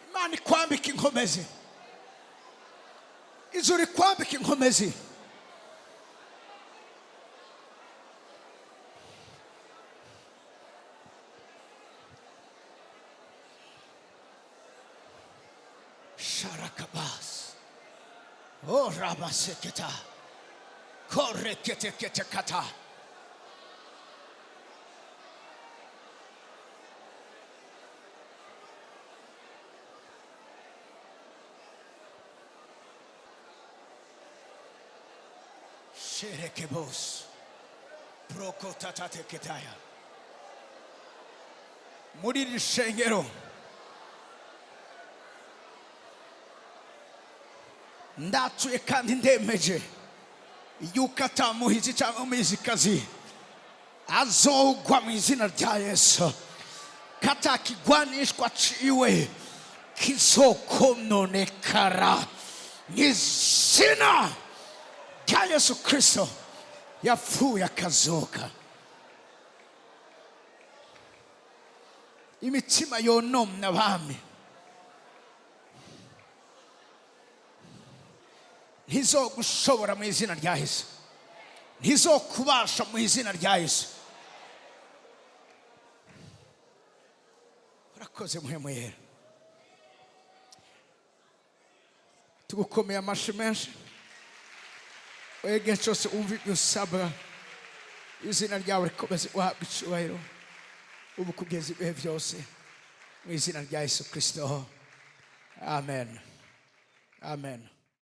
Imana ikwambika inkomezi, ijuru ikwambika inkomezi. Sharakabas oh rabaseketa koreketeketekata sherekebos prokotatateketaya. Muri iri shengero ndatuye kandi ndemeje yuko atamuhizi cyangwa umuhizikazi azogwa mu izina rya Yesu, katakigwanishwa ciwe kizokononekara mu izina rya Yesu Kristo. Yapfuye akazuka. Imitima yonomna abami ntizogushobora mu izina rya Yesu, ntizokubasha mu izina rya Yesu. Urakoze Mpwemu Yera, tugukomeye amashi menshi. Wege cyose wumva ibyo usabwa, izina ryawe rikomeze guhabwa icyubahiro ubu kugeza ibihe byose, mu izina rya Yesu Kirisito, amen, amen.